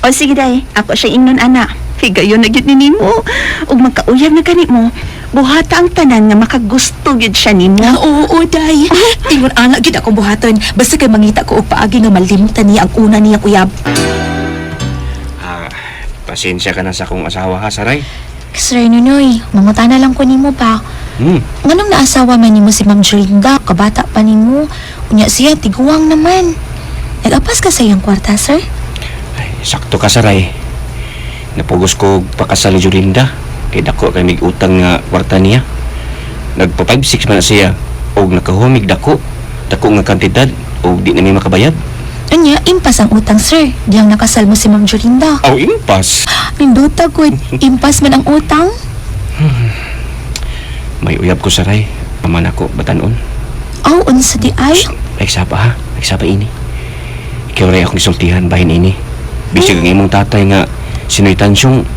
O sige day, ako siya ingnon ana. Higayon na gyud ni nimo. Ug magkauyab na gani mo. Buhata ang tanan nga makagusto gyud siya nimo. Oo, day. Ingon ana gyud ako buhaton. Basta kay mangita ko og paagi nga malimtan niya ang una niyang uyab. Pasensya ka na sa akong asawa ha, Saray. Sir Nunoy, mangutana lang ko nimo ba? Nganong naasawa man nimo si Ma'am Jorinda? Kabata pa nimo. Unya siya tiguang naman. Nag-apas ka sa iyang kwarta, sir? Ay, sakto ka, Saray. Napugos ko pakasal ni Jorinda. Kay dako kay mig utang nga kwarta niya. Nagpa 5-6 man na siya. Og nakahumig dako. Dako nga kantidad. Og di na mi makabayad. Unya, impas ang utang, sir. Diyang nakasal mo si Ma'am Jorinda. Aw, impas. Nindota ko, impas man ang utang. May uyab ko, Saray. Paman ako, batanon. Aw, unsa di ay? Nagsaba ha, nagsaba ini. Ikaw rin akong isultihan bahin ini. Bisag ang imong tatay nga sinoy tansyong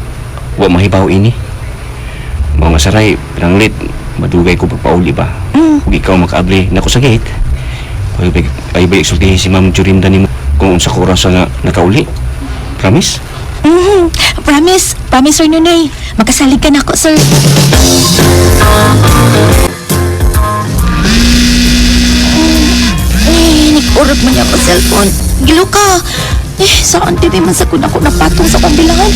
wa mahibaw ini. Mga Saray, pinanglit, madugay ko pagpauli ba. Ug ikaw makaabli nako sa gate. Ay ba isultihin si Ma'am Jorinda nimo kung unsa ka oras nga nakauli. Promise? Promise, promise, Sir Nunoy. Makasalig ka na ako, sir. Eh, nag-urot man niya ako cellphone. Gilo ka. Eh, saan di man sa kun ako napatong sa kong bilangan?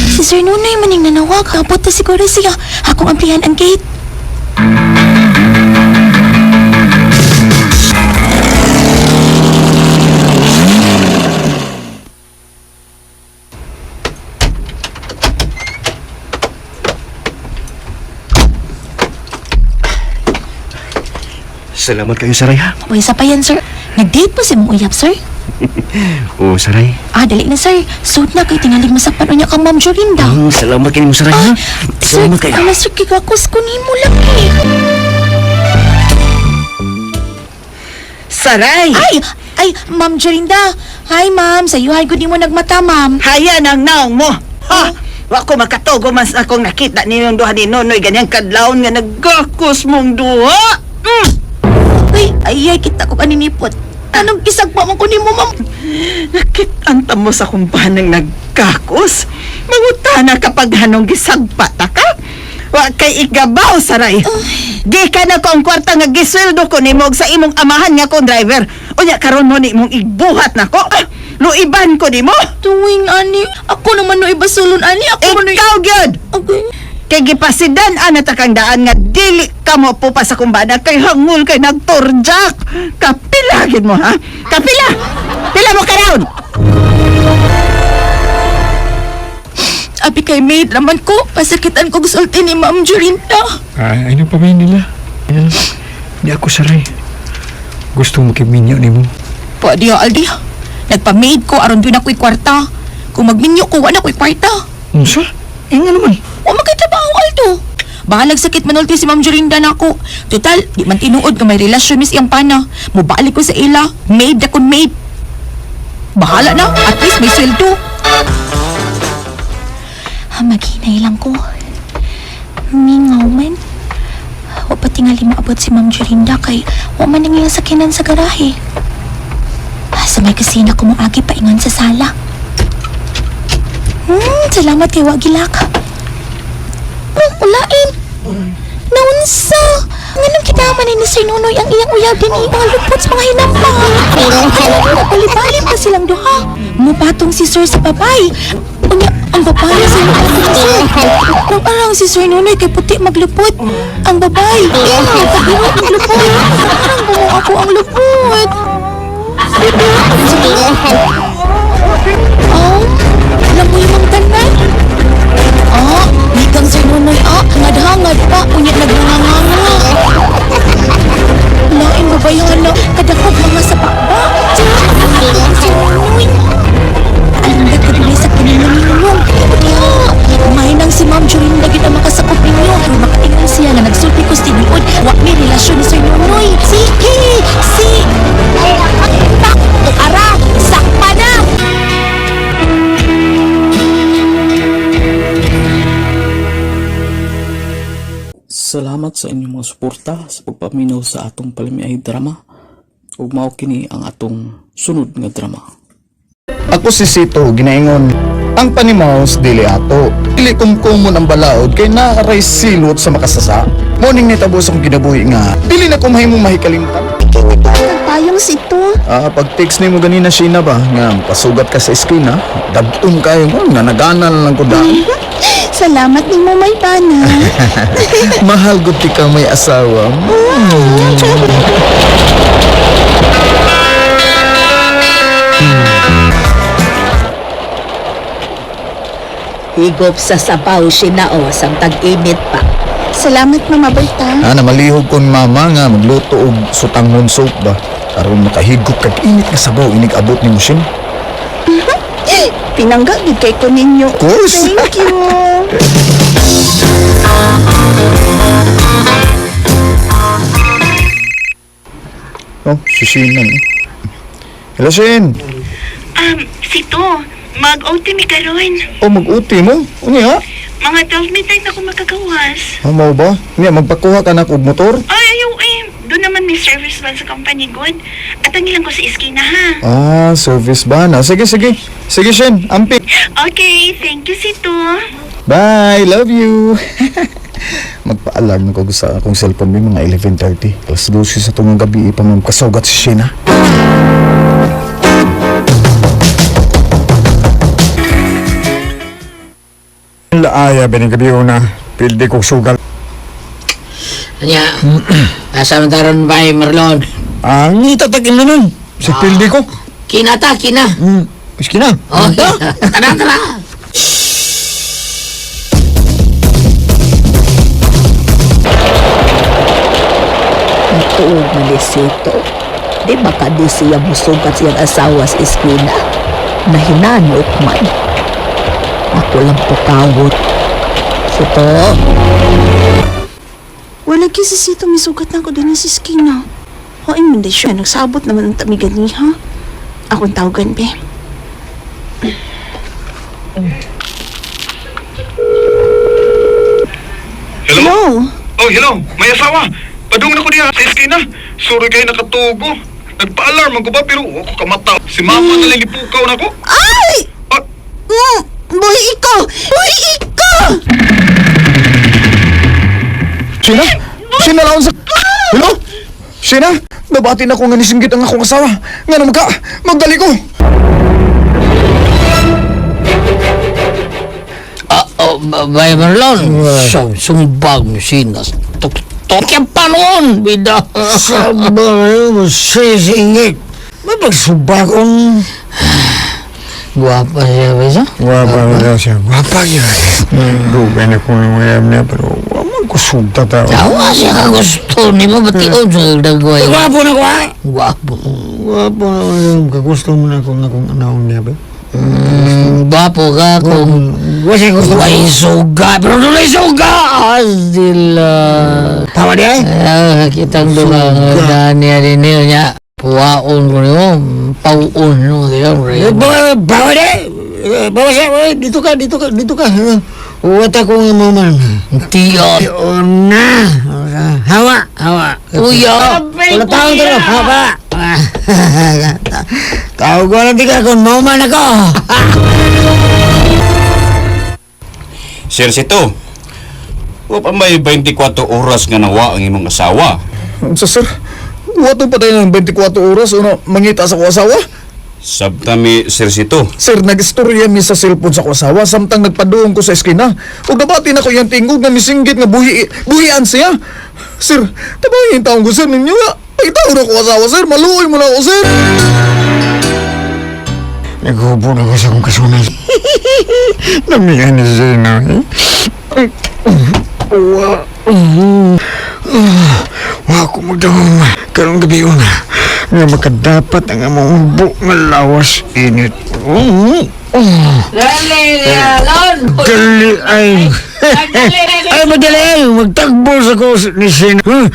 Si Sir Nunoy maning nanawag. Abot na siguro siya. Akong amplihan ang gate. Salamat kayo, Saray ha. Uy, sa pa yan, sir. Nag-date po si mong uyab, sir. Oo, Saray. Ah, dali na, sir. Suot na kay tingalig masakpan unya kang Ma'am Jorinda. Salamat kayo mo, Saray ha. Ah, Sir, Salamat kayo. ala, sir, kigakos ko nimo laki. Saray! Ay, ay, Ma'am Jorinda. Hi, ma'am. Sa iyo, hi, good mo nagmata, ma'am. Haya nang naong mo. Ha? Wa ko makatugo mas akong nakita ninyong duha ni Nonoy ganyang kadlawon nga nagakos mong duha. Mm. Ay, ay, ay, kita ko kaninipot. Anong kisagpa mo ko nimo, ma'am? Nakitaan mo sa kumpanang nagkakos. Mangutana kapag hanong gisagpa ta ka. Wa kay igabaw saray. Di ka na ko ang kwarta nga gisweldo ko nimo og sa imong amahan nga kong driver. Unya karon mo ni imong igbuhat nako. Ah, luiban ko nimo. Tuwing, ani. Ako naman no ibasulon, ani. Ako man no... Ikaw gyud. Okay. Kay gipasidan ana ta kang daan nga dili ka mo pupa sa kumbana kay hangul kay nagturjak. Kapila gid mo ha? Kapila. Pila mo karon. Abi kay maid naman ko. Pasakitan ko gusulti ni Ma'am Jorinda. Ay, ano pa ba yun nila? Ayan. Di ako saray. Gusto mo kiminyo ni mo. Pwede ya, Aldi. Nagpa-maid ko aron doon ako'y kwarta. Kung magminyo ko, wala ako'y kwarta. Unsa? Eh, nga naman. Wa man kay trabaho, Aldo. Bahalag sakit manulti si Ma'am Jorinda nako. Total, di man tinuod nga may relasyon mis iyang pana. Mubalik ko sa ila. Maid na kun maid. Bahala na. At least may sweldo. Maghinay lang ko. Mingaw man. Wa pa tingali maabot si Ma'am Jorinda kay wa man ang iyang sakinan sa garahe. Sa may kusina ko moagi paingon sa sala. Salamat kay Wagilak. Oh, ulain. Naunsa. Nganong kinama ni Sir Nonoy ang iyang uyab din mga lupot sa mga hinapa. Nagbalibali pa silang duha. Mupatong si Sir sa babay. Unya, ang babae sa lupot si Sir. Kung arang si Sir Nonoy kay puti maglupot. Ang babay, pagbuo maglupot. Arang buo ako ang lupot. Oh, lamoy mang tanan. Ah, mikang Sir Nonoy ah, hangad-hangad pa, unya nagnanganganga. Lain ba ba yung ano, kadakog mga sa pakba? Sir Nonoy. Alanda ko din sa kinininong. Unya, may nang si Ma'am Jorinda gid ang makasakop ninyo. Pero makaingon siya nga nagsulti ko sa tinuod, wa may relasyon ni Sir Nonoy. Sige, si... Tak, ara, sakpa na! Salamat sa inyong mga suporta sa pagpaminaw sa atong palamiay drama ug mao kini ang atong sunod nga drama. Ako si Sito, ginaingon. Ang panimaws dili ato. Dili kumkumon ang balaod kay naaray silot sa makasasa. Morning ni tabo sa akong kinabuhi nga. Dili na kumhay mo mahikalimtan. Payong sito. Ah, pag text nimo ganina Sheena ba nga pasugat ka sa eskina, dagtom kayo mo nga nagana na lang ko daan. Salamat nimo may bana. Mahal gud ti ka may asawa. Higop sa sabaw sinao sang tag-init pa. Salamat Mama Berta. Ah, namalihog kon mama nga magluto og sutangon soup ba. Aron makahigop kag init nga sabaw inig abot nimo Shin. Pinangga gid kay ko ninyo. Of course. Thank you. Oh, si Sheena ni. Hello Shin. Sito, mag-OT mi karon. Oh, mag-uti mo. Unya? Mga 12 midnight ako makagawas. Ah, mao ba? Unya magpakuha ka na og motor? Ay, ayaw eh. Doon naman may service van sa company good. At ang ilang ko sa iskina ha. Ah, service ba na? Sige, sige. Sige, Shin. Ampi. Okay, thank you, Sito. Bye! Love you! Magpa-alarm na ko sa akong cellphone may mga 11:30. Alas 12 sa tungong gabi pa kasugat si Sheena. Laaya, gabi una. Pildi kong sugal. Anya, asa man taron bay Marlon? Ah, ngita tagin na nun. Sa pildi ko. Kina ta, kina. Miski na. Oh, tara, tara. Tuog man ni Sito. Di ba ka di siya musugat siyang asawa sa eskwela? Nahinanok man. Ako lang pukawot. Ito. Wala kasi sito misugat na ako din sa skina. Hoy, man di siya. Nagsabot naman ang tamigan niya. Akong tawagan, be. Hello? Hello? Oh, hello. May asawa. Padung na ko diha sa eskina. Sorry kayo nakatugo. Nagpa-alarm ako ba pero wa ko kamata. Si mama na lang gipukaw na ko. Ay! Ah, Boy, ikaw! Boy, ikaw! Sina? Sina laon sa... Hello? Sina? Nabati na ko nga nisinggit ang akong asawa. Nga naman ka, magdali ko. Ah, oh, Bay Marlon. Sumbag mo sinas. Tokyan pa noon, bida. Sabay mo, sisingit. May pagsubakon. Guwapa siya, bisa? Guwapa mo daw siya. Guwapa yun. Dugay na ko ng uyab niya, pero wa man ko sugta tao. Tawa siya ka gusto ni mo, bation sa dagway. Guwapo na ko, ah! Guwapo. Guwapo na ko. Kagusto mo na kung akong anaong niya, ba? Guwapo ka kung Wa siya gusto. way suga. Pero dunay suga! Sila. Tama di ay? Ah, kitang duha nga niya din niya. Puwaon ko niyo, pauon no, di ba? Bawa, bawa di! Bawa siya, dito ka, dito ka, dito ka. Wata ko nga mo man. Tiyo. Na. Hawa, hawa. Uya. Wala taong taro, hawa. Tawag ko lang di ka kung mauman ako. Sir Sito, wa pa may 24 oras nga nawa ang imong asawa. Unsa sir? Wato pa tayo ng 24 oras ano mangita sa ko asawa? Sabta mi Sir Sito. Sir, nagistorya mi sa cellphone sa ko asawa samtang nagpaduong ko sa eskina. Ug nabati na ko iyang tingog nga misinggit nga buhi buhian siya. Sir, tabangin taong ko sir ninyo nga. Pagitaw na ko asawa sir, maluoy mo na ako sir. Naghubo na ko sa akong kasunan. Namihan ni Zeno, eh. Wa. Wa ko magdahong. Karong gabi una. Nga makadapat ang among hubo nga lawas init. Dali, Lon! Dali ay. Ay, madali ay. Magtagbo sa ko ni Sina. Huh?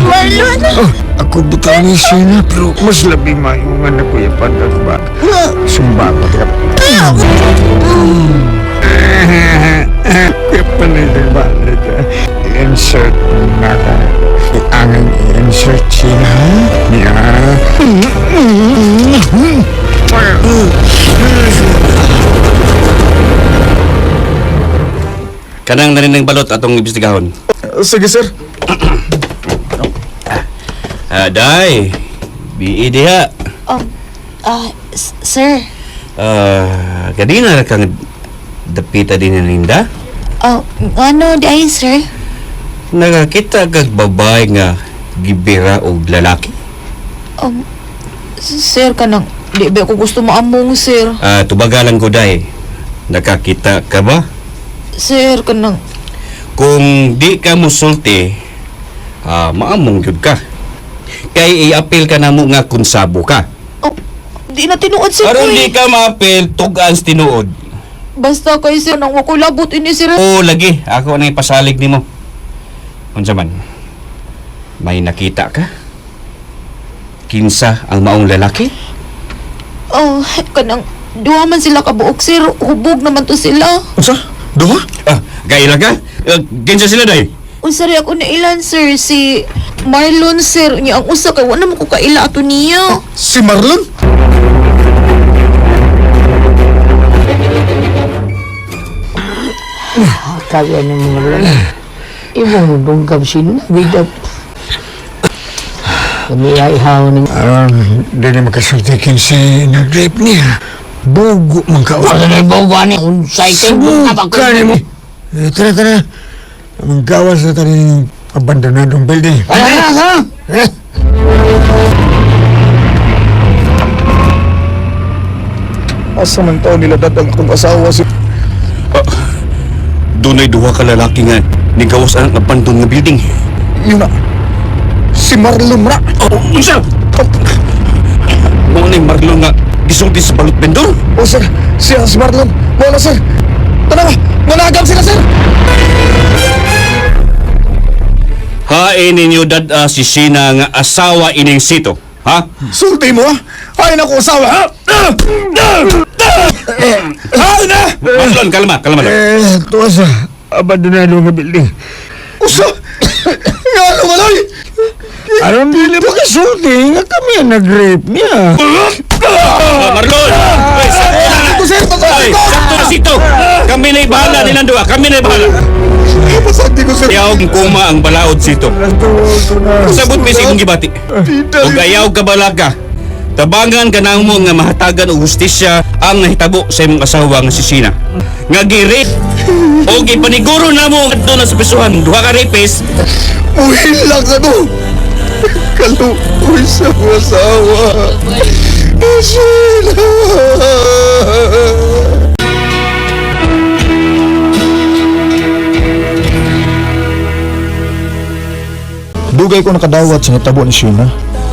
Marlon! Oh, ako bitaw ni Sina, pero mas labi mayo nga na kuya pandag ba? Sumba ko, teka. Kuya pandag ba? Insert na ka. Ang insert siya. Niya. Kanang na rin ng balot atong imbestigahon. Sige sir. Ah, day. BE diha. Sir. Ah, kanina ra kang dapita din ni Linda. Oh, ano di ay, sir? Nakakita kag babae nga gibira og lalaki. Sir, kanang di ba ako gusto maamong, sir? Ah, tubagalan ko day. Nakakita ka ba? Sir, kanang Kung di ka musulti, maamong gyud ka. Kay i-appeal ka namo nga konsabo ka. Oh, di na tinuod, sir. Aron uy. di ka ma-appeal, tugaan sa tinuod. Basta kay sir, nang wakoy labot ini, sir. Oo, lagi. Ako na ipasalig nimo. Unsa man? May nakita ka? Kinsa ang maong lalaki? Oh, kanang duha man sila kabuok, sir. Hubog naman to sila. Unsa? Duha? Ah, gaila ka? Kinsa sila day? Unsa rin ako na ilan, sir? Si Marlon, sir. Nya ang usa kay wala man ko kaila ato niya. Si Marlon? Kaya ni mga Marlon. Imong dungkab sin, bida. Kami ay haw ni Aron, di na makasulti kinsa nag-rape niya. Bugo man ka. Wala na ibawa ni unsay kay Suka ni mo. Eh, tara, tara. Ang gawas na tayo ng abandonadong building. Tara, tara. Eh, Asa man taon nila dadang akong asawa si Dunay duha ka lalaki nga nigawas ang abandon nga building. Yun na. Si Marlon ra. Oh, unsa? Mao ni Marlon nga gisulti sa balot vendor. Oh sir, siya si Marlon. Wala sir. Tanawa, Managam sila, sir! Hain ninyo dad-a si Sina nga asawa ining sito. Ha? Sulti mo, ha? Ay, naku, asawa, ha? Ay, na! Marlon, kalma, kalma lang. Eh, tuwa sa abandonado nga building. Usa! Nga, lumaloy! Aron dili pa kasulti nga kami ang nag-rape niya. Ah, Marlon! Ay, sakto na! Ito, sir! Ay, sakto na sito! Kami na'y bahala nilang duha. Kami na'y bahala. Pasagdi ko, sir! Ayaw kuma ang balaod sito. Sabot mi sa imong gibati. Ug ayaw ka balaka. Tabangan ka namo nga mahatagan og hustisya ang nahitabo sa imong asawa nga si Sina. Nga gi-rape o gipaniguro namo ngadto na sa prisuhan duha ka rapist. Muhilak na to! Kaluoy sa asawa! Sheila! Dugay ko nakadawat sa natabo ni Sheena.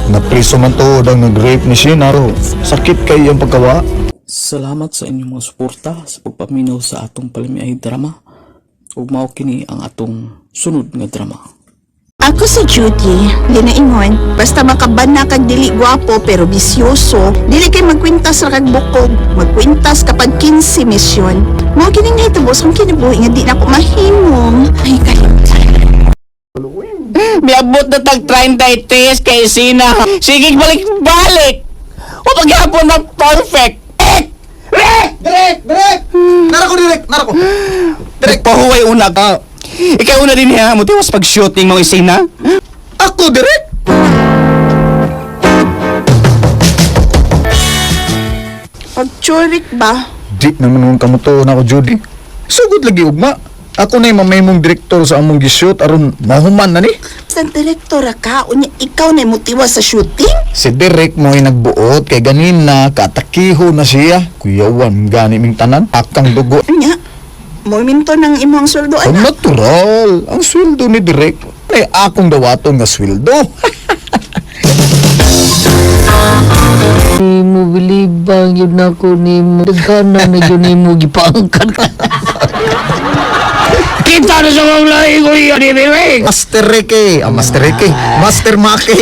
Napriso man to ang nag-rape ni Sheena. Ro. Sakit kay iyang pagkawa. Salamat sa inyong mga suporta sa pagpaminaw sa atong palamiay drama ug mao kini ang atong sunod nga drama. Ako si Judy, ginaingon, basta makaban na kag dili gwapo pero bisyoso, dili kay magkwintas ra kag bukog, magkwintas kapag 15 misyon. Mao kining nahitabo sa akong kinabuhi nga di na ako mahimong. Ay, kalimtan. Miabot na tag 33 kay Sina. Sige, balik-balik. O paghapon na perfect. Direk! Direk! Nara ko, direk! Nara ko! Direk pahuway una ka. Ikaw una din niya mo tiwas pag-shooting mo Sina. Ako, direk! Pagchurik ba? Di naman nung kamuto na ako, Judy. Sugod lagi ugma. Ako na yung mamay mong direktor sa among gishoot aron mahuman na ni. Sa direktora ka, unya ikaw na motiwa sa shooting? Si Direk mo ay nagbuot kay ganina katakiho na siya. Kuyawan gani ming tanan akang dugo. Unya, mominto ng imong sweldo Ang anak. natural, ang sweldo ni Direk ay akong dawaton nga sweldo. Nimo bilibang yun ako nimo. Daghanan na yun nimo gipaangkan ka. Kita na sa kong lahi ko iyan ni Biwing. Master Ricky, ah, Master Ricky, Master Maki,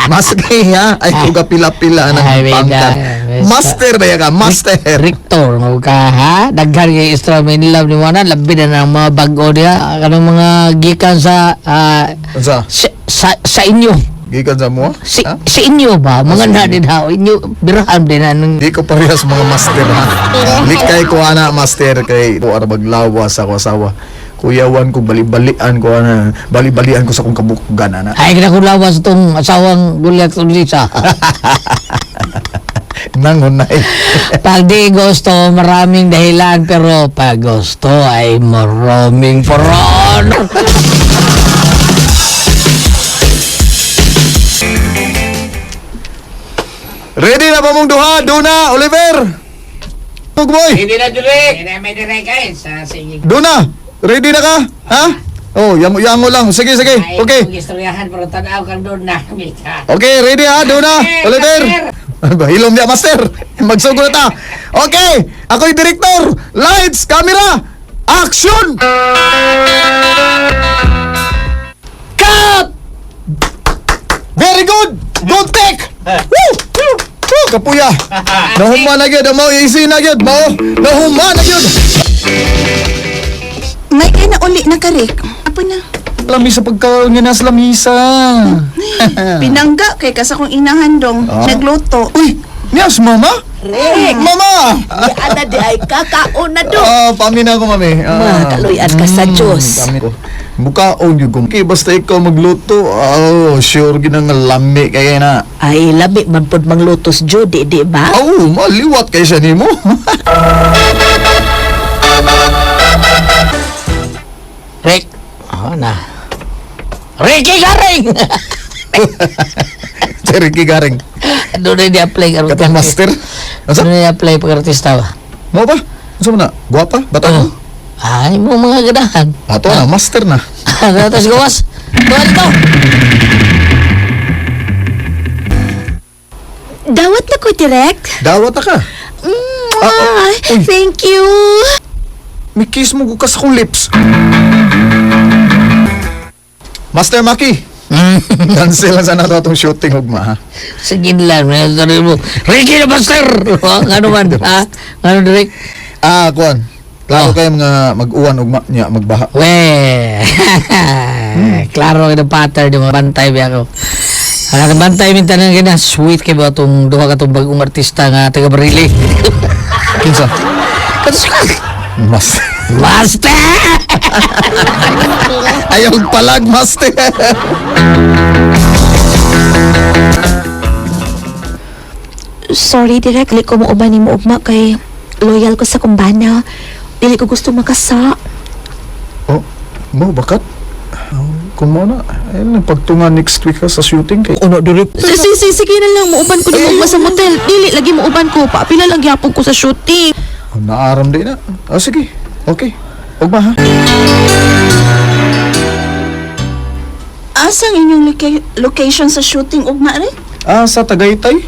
Master ha, ay kuga pila-pila ng Ay, wait, pangkat. ah, wait. Master ba ka, Master. Rector mo ka ha? Daghan kay extra Manila ni Wana labi na ng mga bag-o diha kanang mga gikan sa ah, Unsa? sa inyo. Gikan sa mo? Si, Ha? sa inyo ba? Mga na din ha? Inyo birahan din na ng Di ko parehas mga master ha. Likay ko ana master kay ko ara maglawas ako asawa. Kuyawan ko balibalian ko ana, balibalian ko sa akong kabukugan ana. Ay, kina ko lawas itong asawang Goliath Ulisa. Nangunay. Pag di gusto, maraming dahilan, pero pag gusto ay maraming paraan. Ready na ba mong duha? Duna, Oliver. Boy. Hindi na direct. Hindi na may direct ay. Sa sige. Duna, ready na ka? Ha? Oh, yango lang. Sige, sige. Okay. Istoryahan pero tanaw kang doon na. Okay, ready ha? Duna, Oliver. Ano ba? Hilom niya, master. Magsugo na ta. Okay, ako'y director. Lights, camera, action! Cut! Very good! Good take! Woo! Woo! Kapuya! Nahuma na gyud, mao easy na gyud, mao. Nahuma na gyud. May kay na uli na karik. Apo na. Lamisa pagka nga nasa lamisa. Pinangga kay kasa kong inahandong. Ah. Nagluto. Uy, niyas mama? Rick! Mama! Ana di ay kakaon na do. Ah, pamina ko mami. Ah. Ma, kaluyan ka sa Diyos. Pamina ko. Mukaon yun ko. Okay, basta ikaw magluto. Oh, sure gina nga lami kay na. Ay, lami man pod manglutos Judy, di ba? Oh, maliwat kay siya nimo. Rick. Oh, na. Ricky Garing! Si Ricky Garing. Doon na di-apply karon. Katong master. Asa? Doon na di-apply pag artista ba? Mo ba? Asa mo na? Guwapa? Bata Oh. ko? Ay, mo mga ganahan. Ato na, master na. Tapos gawas. Tuwa dito. Dawat na ko, direct. Dawat na ka. Mwah! Thank you. May kiss mo ka sa akong lips. Master Maki. Cancel lang sana to atong shooting ugma ha. Sige lang, sabi mo, Ricky na Master! Ano man, ha? Ano, Rick? Ah, kuan. Klaro kayo mga mag-uwan ugma niya magbaha. We, klaro kayo ng pattern yung mga bantay ba ako. Ang bantay minta na gina, sweet kay ba itong duha ka itong bagong artista nga taga Barili. Kinsa? Katos ka! Mas. Master! Ayaw palag, master. Sorry, direk. Dili ko muuban nimo ugma kay loyal ko sa kumbana. Dili ko gusto makasa. Oh, mo bakat? Oh, kung mo na, ay pagtunga next week ka sa shooting kay. Ano, Direk? Sige na lang, muuban ko nimo ugma sa motel. Dili lagi muuban ko. Paapila lang gyapon ko sa shooting. Oh, naaram din na. Oh, sige. Okay. Ugma ha. Asang inyong location sa shooting ugma rin? Ah, sa Tagaytay.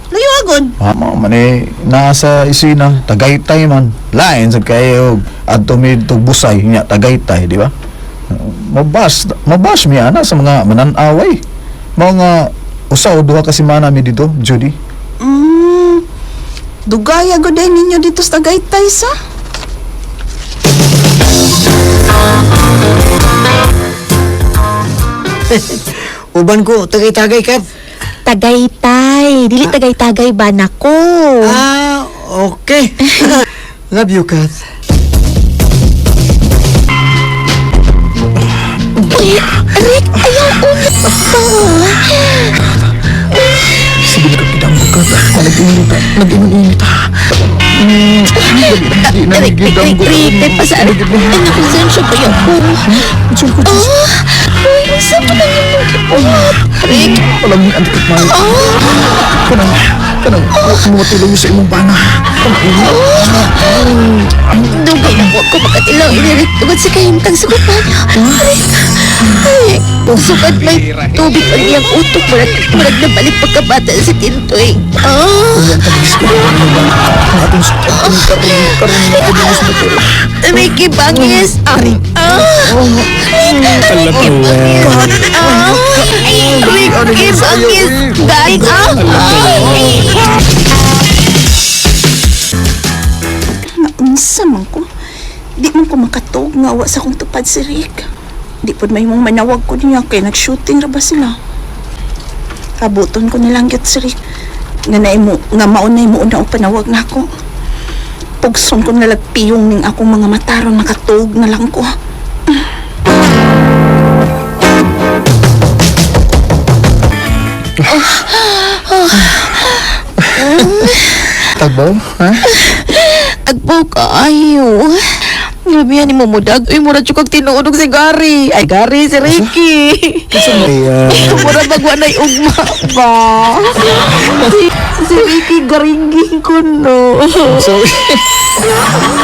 Layo agad. Mama, man eh, nasa isina, Tagaytay man. Lain sa kayo, adto mi Busay, nya Tagaytay, di ba? Mabas, mabas mi ana sa mga mananaway. Mga usa o duha ka semana mi dito, Judy. Dugay agad din ninyo dito sa Tagaytay sa? Uban ko, tagay-tagay ka. Tagaytay. Dili tagay-tagay ba nako? Ah, okay. Love you, Kat. Uy, Rick, ayaw una pa. Sige na kang ka. Nag-init, nag-init. Di na Rick, Rick, Rick, Rick, kay pasaan. Ay, nakonsensya pa yun ko. Ah, uy, unsa pa lang yung mga gibuhat? Rick, Alam mo, antikot man. Kanang, kanang, mo sa imong bana. Dugay na ko ako makatilaw ini Rick. Tungod sa kahimtang sukat pa niya. Rick, Rick, sukat may tubig ang iyang utok. Murag, murag nabalik pagkabata si Tintoy. Ah, Ricky Bangis. Ah, ah, Ricky Bangis. Ah, Ricky Bangis. Guys, ah, ah. Naunsa man ko. Di man ko makatog nga wa sa akong tupad si Rick. Di pod may mong manawag ko niya kay nag-shooting ra ba sila. Abuton ko nilang gyud si Rick. Nga naimo nga maunay mo una og panawag nako. Pugson ko nalag piyong ning akong mga mata ron makatog na lang ko. Tagbaw, ha? Agpaw kaayo. Grabe yan mo mudag. Uy, mura kag tinuod og si Gary. Ay, Gary, si Ricky. Mura bagwa na'y ugma ba? Si Ricky garingging ko, no. Sorry.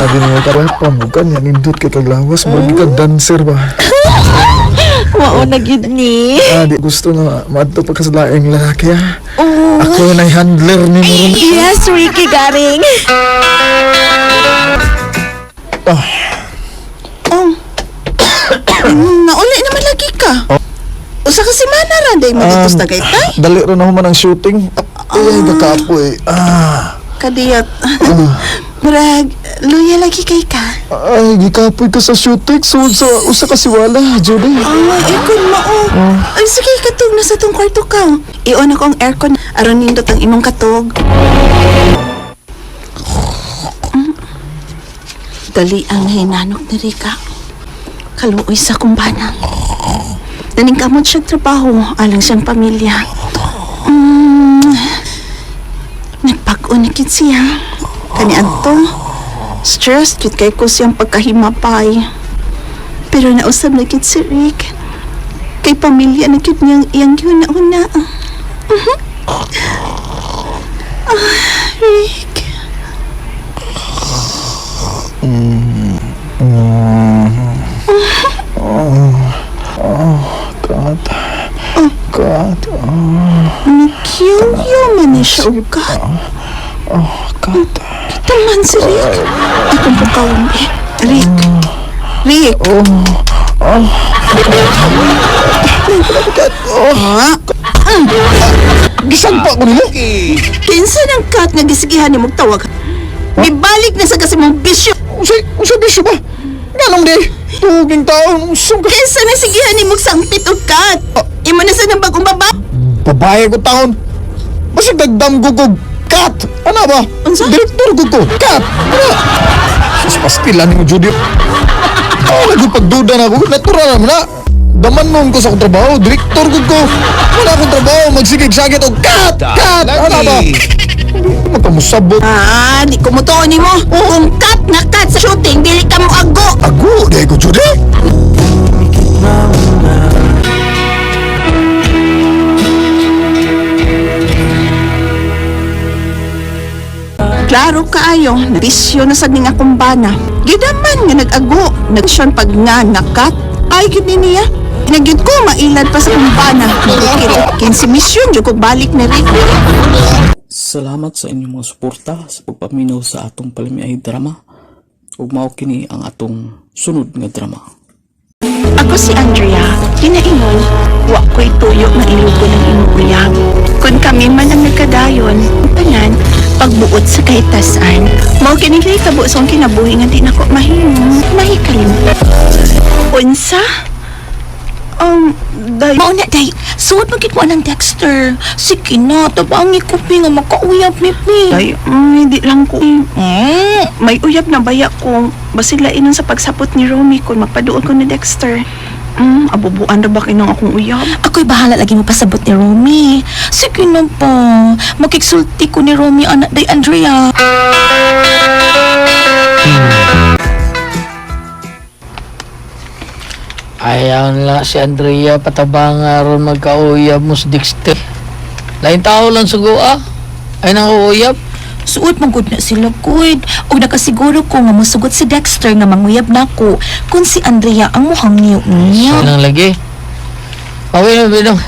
Sabi niyo, karon pa mo ka niya, nindot kay kaglawas, murag ka dancer ba? Mao na gid ni. Ah, di gusto nga maadto pa ka sa laing lalaki ha. Oh. Ako na handler ni mo ron. Yes, Ricky Garing. Oh. Nauli naman lagi ka. Usa ka semana ra day mo dito sa Tagaytay. Dali ron ako man ang shooting. Ay, kakapoy. Ah, Kadiyot. Murag, luya lagi kay ka. ay, gikapoy ka sa shooting. So, sa usa ka siwala, Judy. Ah, aircon mao. Ay, sige, katog na sa tong kwarto ka. I-on ako ang aircon. Aron nindot ang imong katog. Dali ang hinanok ni Rika. Kaluoy sa kumbana. Naningkamot siya trabaho alang siyang pamilya. Nagpag-o na kit siya. Kani adto, stressed kit kay ko siyang pagkahimapay. Pero nausab na kit si Rick. Kay pamilya na kit niyang iyang yun-una. Ah, Rick. God. God. Oh, Nakiyo man ni siya og ka. God. Taman si Rick. Akong pagkawon, eh. Rick. Rick. Oh. Ha? Gisagpa ko nimo. Kinsa ng kat nga gisigihan ni mong tawag? Ibalik na sa kasi mong bisyo. Unsay unsay bisyo ba? Nganong di? Tuging taon, unsang ka? Kinsa na sigihan ni mong sangpit og kat? Imo na sa nang bagong baba. Babae ko taon. Basig dagdam ko ko kat. Ano ba? Unsa? Direktor ko ko kat. Ano? Sus pastilan nimo Judy. Oh, nagpagduda na ako. Natural naman na. Daman nun ko sa akong trabaho. Direktor ko ko. Wala akong trabaho. Magsigig-sagit og kat! Kat! Ano ba? Hindi magkamusabot. Ah, di ko mutuo nimo. Kung kat na kat sa shooting, dili ka mo ago. Ago, di ko Judy. Klaro kaayo, bisyo na sad ning akong bana. Gidaman nga nag-ago, nagsyon pag nga nakat. Ay gid ni niya. Nagyud ko mailad pa sa akong bana. Bukid, kinsi misyon jud ko balik ni Rick. Salamat sa inyong mga suporta sa pagpaminaw sa atong palamiay drama ug mao kini ang atong sunod nga drama. Ako si Andrea, kinaingon, wa ko'y tuyo nga ilugo ng imong uyab. Kung kami man ang nagkadayon, ang tanan, pagbuot sa kahitasan. Mao kini kay tabo sa akong kinabuhi nga di nako mahimo, mahikalimtan. Unsa? Day, Mao na day, suod man gid mo anang Dexter. Sige na, tabangi ko pi nga makauyab mi pi. day, hindi lang ko. May uyab na baya ko. Basila inon sa pagsapot ni Romy kung magpaduol ko ni Dexter. Abubuan na ba kinang akong uyab? Ako'y bahala lagi mo pasabot ni Romy. Sige na po. Makiksulti ko ni Romy anak day Andrea. Ayaw nila si Andrea patabang aron magkauyab mo sa Dexter. Lain tao lang sugo ah. Ay nang uuyab. Suot man gud na sila kuyd. Og nakasiguro ko nga mosugot si Dexter nga manguyab nako kung si Andrea ang muhang niyo niya. Siya lang lagi. Okay na, Binong.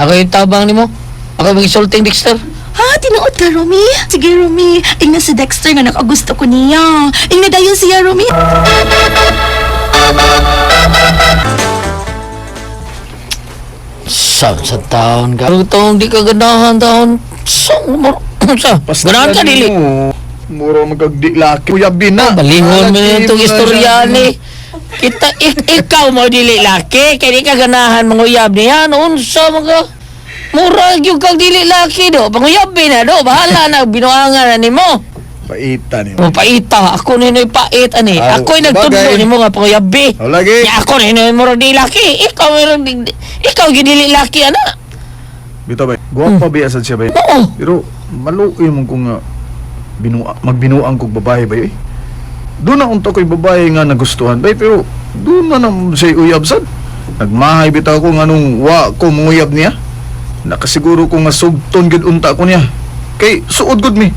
Ako yung tabang nimo. Ako mag-insulting Dexter. Ha, tinuod ka, Romy? Sige, Romy. Ingna si Dexter nga nakagusto ko niya. Ingna dayon siya, Romy. Sa taon ka. Ang taon di ka ganahan taon. Sa sa. Ganahan ka dili. Mura magkagdi laki. Uyab din na. Balihon mo Alaki na itong mo na istorya siya. ni. Kita ikaw mo dili laki kay di ka ganahan manguyab niya unsa man ka. Mura gyud kag dili laki do. Panguyab na do. Bahala na binuangan na nimo. Paita niyo. Mo paita ako ninoy pait ani. Ah, Ako'y nagtudlo bagay. nimo nga panguyabi. Oh, lagi. Nya ako ninoy murag dili laki. Ikaw murag ikaw gyud dili laki ana. Bitaw ba? Guwapa ba sad siya ba? Oo. Pero maluoy mo kung binua, magbinuang kog babae ba eh. Doon na unta ko'y babae nga nagustuhan ba pero doon na nam siya uyab sad. Nagmahay bitaw ko nga nung wa ko manguyab niya. Nakasiguro ko nga sugton gid unta ko niya. Kay suod gud mi.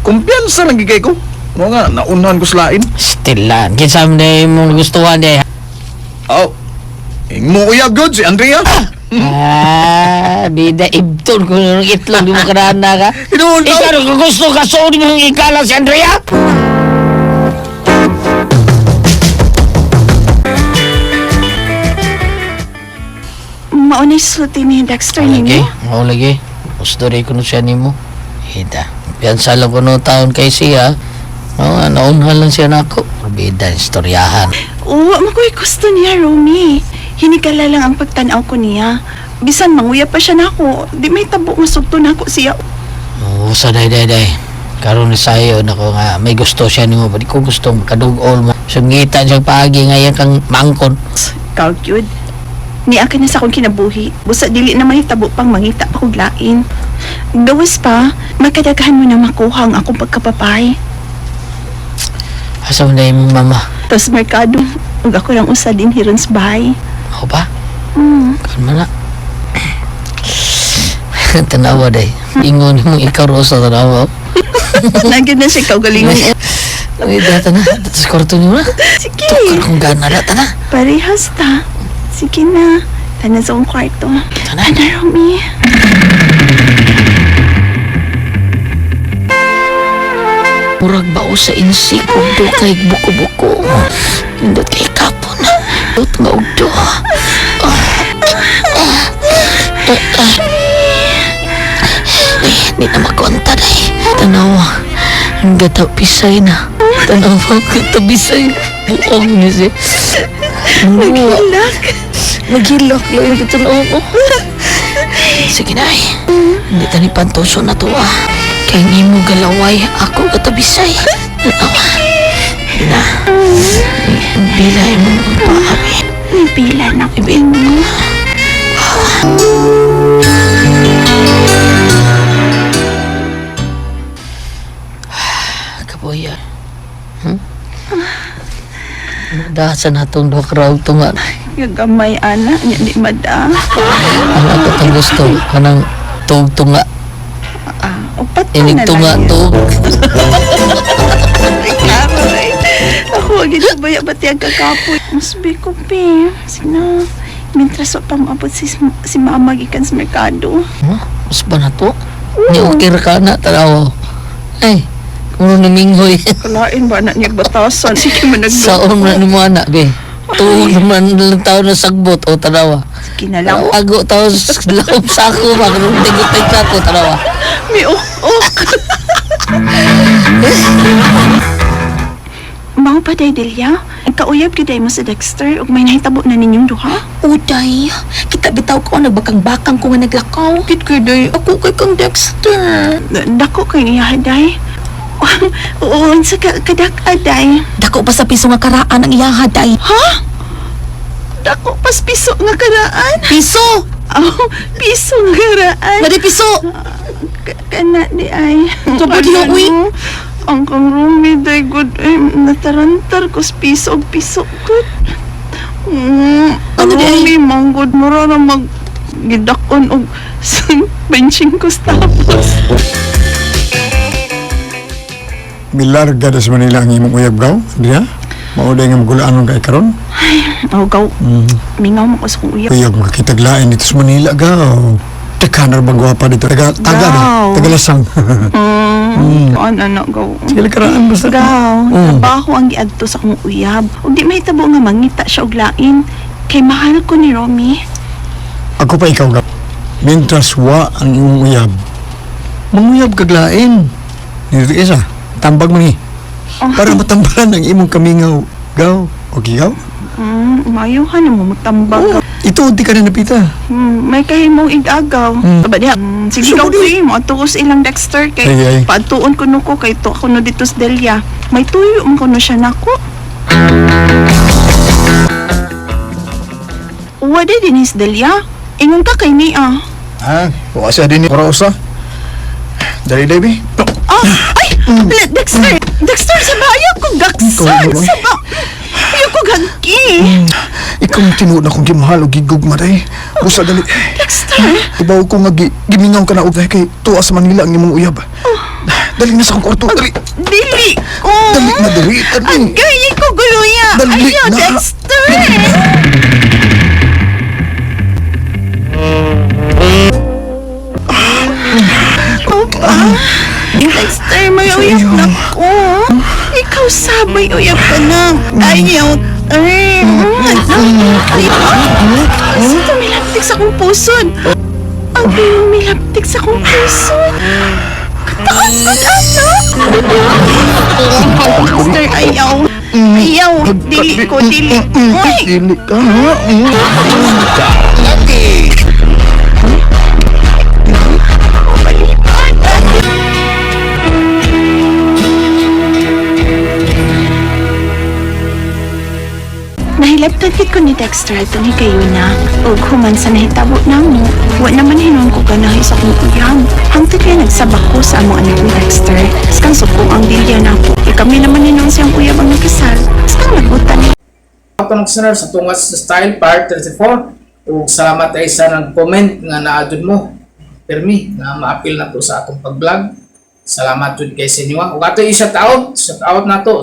Kumpiyansa lang gid kay ko. Mo nga naunhan ko sa lain. Still lang. Kinsa man na imong gustuhan di. Aw. Ing mo uyab gud si Andrea. Ah, bida ibton ko ng itlog di mo kanana ka. Tinuod Ikaw kung gusto ka suod mo yung ikala si Andrea. Maunay sulti ni Dexter Lagi, ninyo. mao lagi. Gusto rin ko na siya nimo. Hita. Piyansa lang ko no taon kay siya. Oo, nga, naunhan lang siya nako. Bida, istoryahan. Oo, makoy gusto niya, Romy. Hinigala lang ang pagtanaw ko niya. Bisan manguya pa siya nako, di may tabo masugto nako siya. Oo, sa day day day. Karon ni sayo nako nga may gusto siya nimo, di ko gusto makadugol mo. Sungitan siya paagi ngayon kang mangkon. Ikaw, cute. Niya ka na sa akong kinabuhi. Busa dili na mahitabo pang mangita pa kog lain. Gawas pa, magkadaghan mo na makuha ang akong pagkapapay. Asa man na imong mama? Tapos merkado, ug ako lang usa din hiron sa bahay. Ako ba? Kan man na. Tanawa day. Ingon mo ikaw rosa tanawa. Nagyan na siya kaugalingon. Ay, data na. Data sa kwarto niyo na. Sige, Tukar kong gana na. Tana. parehas ta. Sige na. Tana sa akong kwarto. Tana. Tana, Romy. Murag bao sa insik ugdo kay buko-buko. Nindot kay kapon. Dot nga ugdo. Eh, di na makonta day. Tanawa. Ang gataw pisay na. Tanawa katabisay. Buong niya siya. Naghilak. Naghilak lang yung tanaw ko. Sige na eh. Hindi tani pantoso na to ah. Kay nimo galaway ako katabisay. Tanawa. Hindi na. Bila mo paabi. Pila na ko. Kaboya. Hmm? Dasan na itong duha tunga. Gagamay, ana. Nya di mada. Ang ako tang gusto, kanang tug tunga. Ah, upat pa Inig na tunga lang. tug. Ay, klaro eh. Ako, agad na baya ba't yung kakapoy? Mas ko, pe. Sige na. Mintras pa maabot si mama gikan sa merkado. Huh? Mas ba na to? Ni okay ra ka na, tanaw. Ay, kung naminghoy. Kalain ba na niya batasan? Sige man nagluto. Saon na ni mo anak, be. Tuog naman lang tao na sagbot o tanawa. Sige na lang. Ago tao sa loob sako ba? Kung tigot sako, tanawa. May ok-ok. Mao pa day, Delia. Kauyab gyud mo sa Dexter ug may nahitabo na ninyong duha. Uday, kita bitaw ko nagbakang-bakang ko nga naglakaw. Kit kay day, ako kay kang Dexter. Dako kay niya day. Oo, unsa ka kadak day. Dako pa sa piso nga karaan ang iyaha day. Ha? Dako pas piso nga karaan. Piso! Oh, piso nga karaan. Madi piso! Kana di ay. Kabod yung uwi. Ano, Ang kang Rumi day good ay natarantar ko sa piso og piso good. Ano di ay? Rumi manggod mura na mag gidakon og benching ko tapos. Milarga das Manila ang imong uyab gaw, di ha? Mao day nga magulaan kay karon. Oh, gaw. Mingaw mo ko sa kong uyab. Uyab makitaglain dito sa Manila gaw. Teka na bang gwapa dito? Taga taga na, Gaw. tagalasang. Ano ano gaw. Sige karaan basta. Gaw, trabaho ang giadto sa akong uyab. Ug di mahitabo nga mangita siya og lain. Kay mahal ko ni Romy. Ako pa ikaw gaw. Mientras wa ang imong uyab. Manguyab kaglain. Dito isa, tambag man ni. Para matambalan ang imong kamingaw. Gaw, okay gaw? Mayuhan mo mutambag. Ito, di ka na napita. May kahimong igagaw. Aba diha. Sige So, gaw di- ko mo ato ko sa ilang Dexter kay Ay, ay. paadtuon ko no ko kay to ako no dito sa Delia. May tuyo man kuno siya nako. Wala din is Delia. Ingon ka kay niya. Ha? Wa siya din ni Rosa. Dali, Debbie. Ah, ay! Dexter! Dexter, sa ba? Ayaw ko gaksan! Sa ba? Ayaw ko gangki! Ikaw ang tinuod na kong gimahal o gigugma day. Busa dali. Dexter! Ibaw ko nga gimingaw ka na og kay tuwa sa Manila ang imong uyab. Dali na sa akong kwarto. Dali. Dili! Oh! Dali na dali. Dali. Agay ko guluya! Dali Ayaw, na. Dexter! Opa! Dexter, may uyab na ko. Ikaw sabay uyab ka na. Ayaw, ay. Sa milaptik sa akong pusod. Ang milaptik sa akong pusod. Kataas ko anak. Dexter, ayaw. Ayaw. Dili ko, dili. Uy! Dili ka ha? Nahilabtan gid ko ni Dexter atong higayuna. Ug human sa nahitabo namo, wa naman hinon ko ganahi sa akong uyab. Hangtod nga nagsabak ko sa among anak ni Dexter. Skang suko ang dilya nako. Kay kami naman hinon siyang uyab ang nagkasal. Skang nagutan ni Atong listener sa Tungas Style Part 34 ug salamat ay sa nag-comment nga naadun mo permi nga maapil na to sa atong pag-vlog. Salamat jud kay sa inyo. Ug ato i-shout out, shout out nato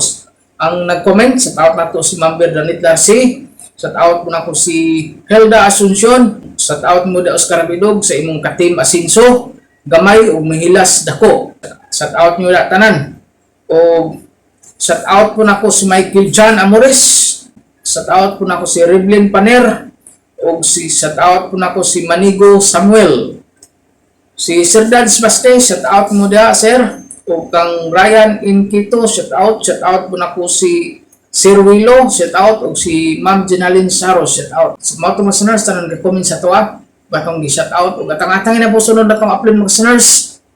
ang nag-comment, shout out nato si Ma'am Berdanit Larcy, shout out mo nako si Hilda Asuncion, shout out mo da Oscar Bidog sa imong katim Asinso, gamay ug mahilas dako. Shout out nyo da tanan. O shout out po nako si Michael John Amores. Shout out po nako si Rivlin Paner. O si shout out po nako si Manigo Samuel. Si Sir Dads Baste, shout out mo da, sir. O kang Ryan Inquito, shout out. Shout out po nako si Sir Willow, shout out. O si Ma'am Jenaline Saro, shout out. Sa mga itong mga listeners, tanan recommend sa tuwa. Batong gi shout out. O gatang-atangin na po sunod na itong upload, mga listeners.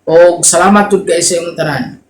O salamat jud kay sa imong tanan.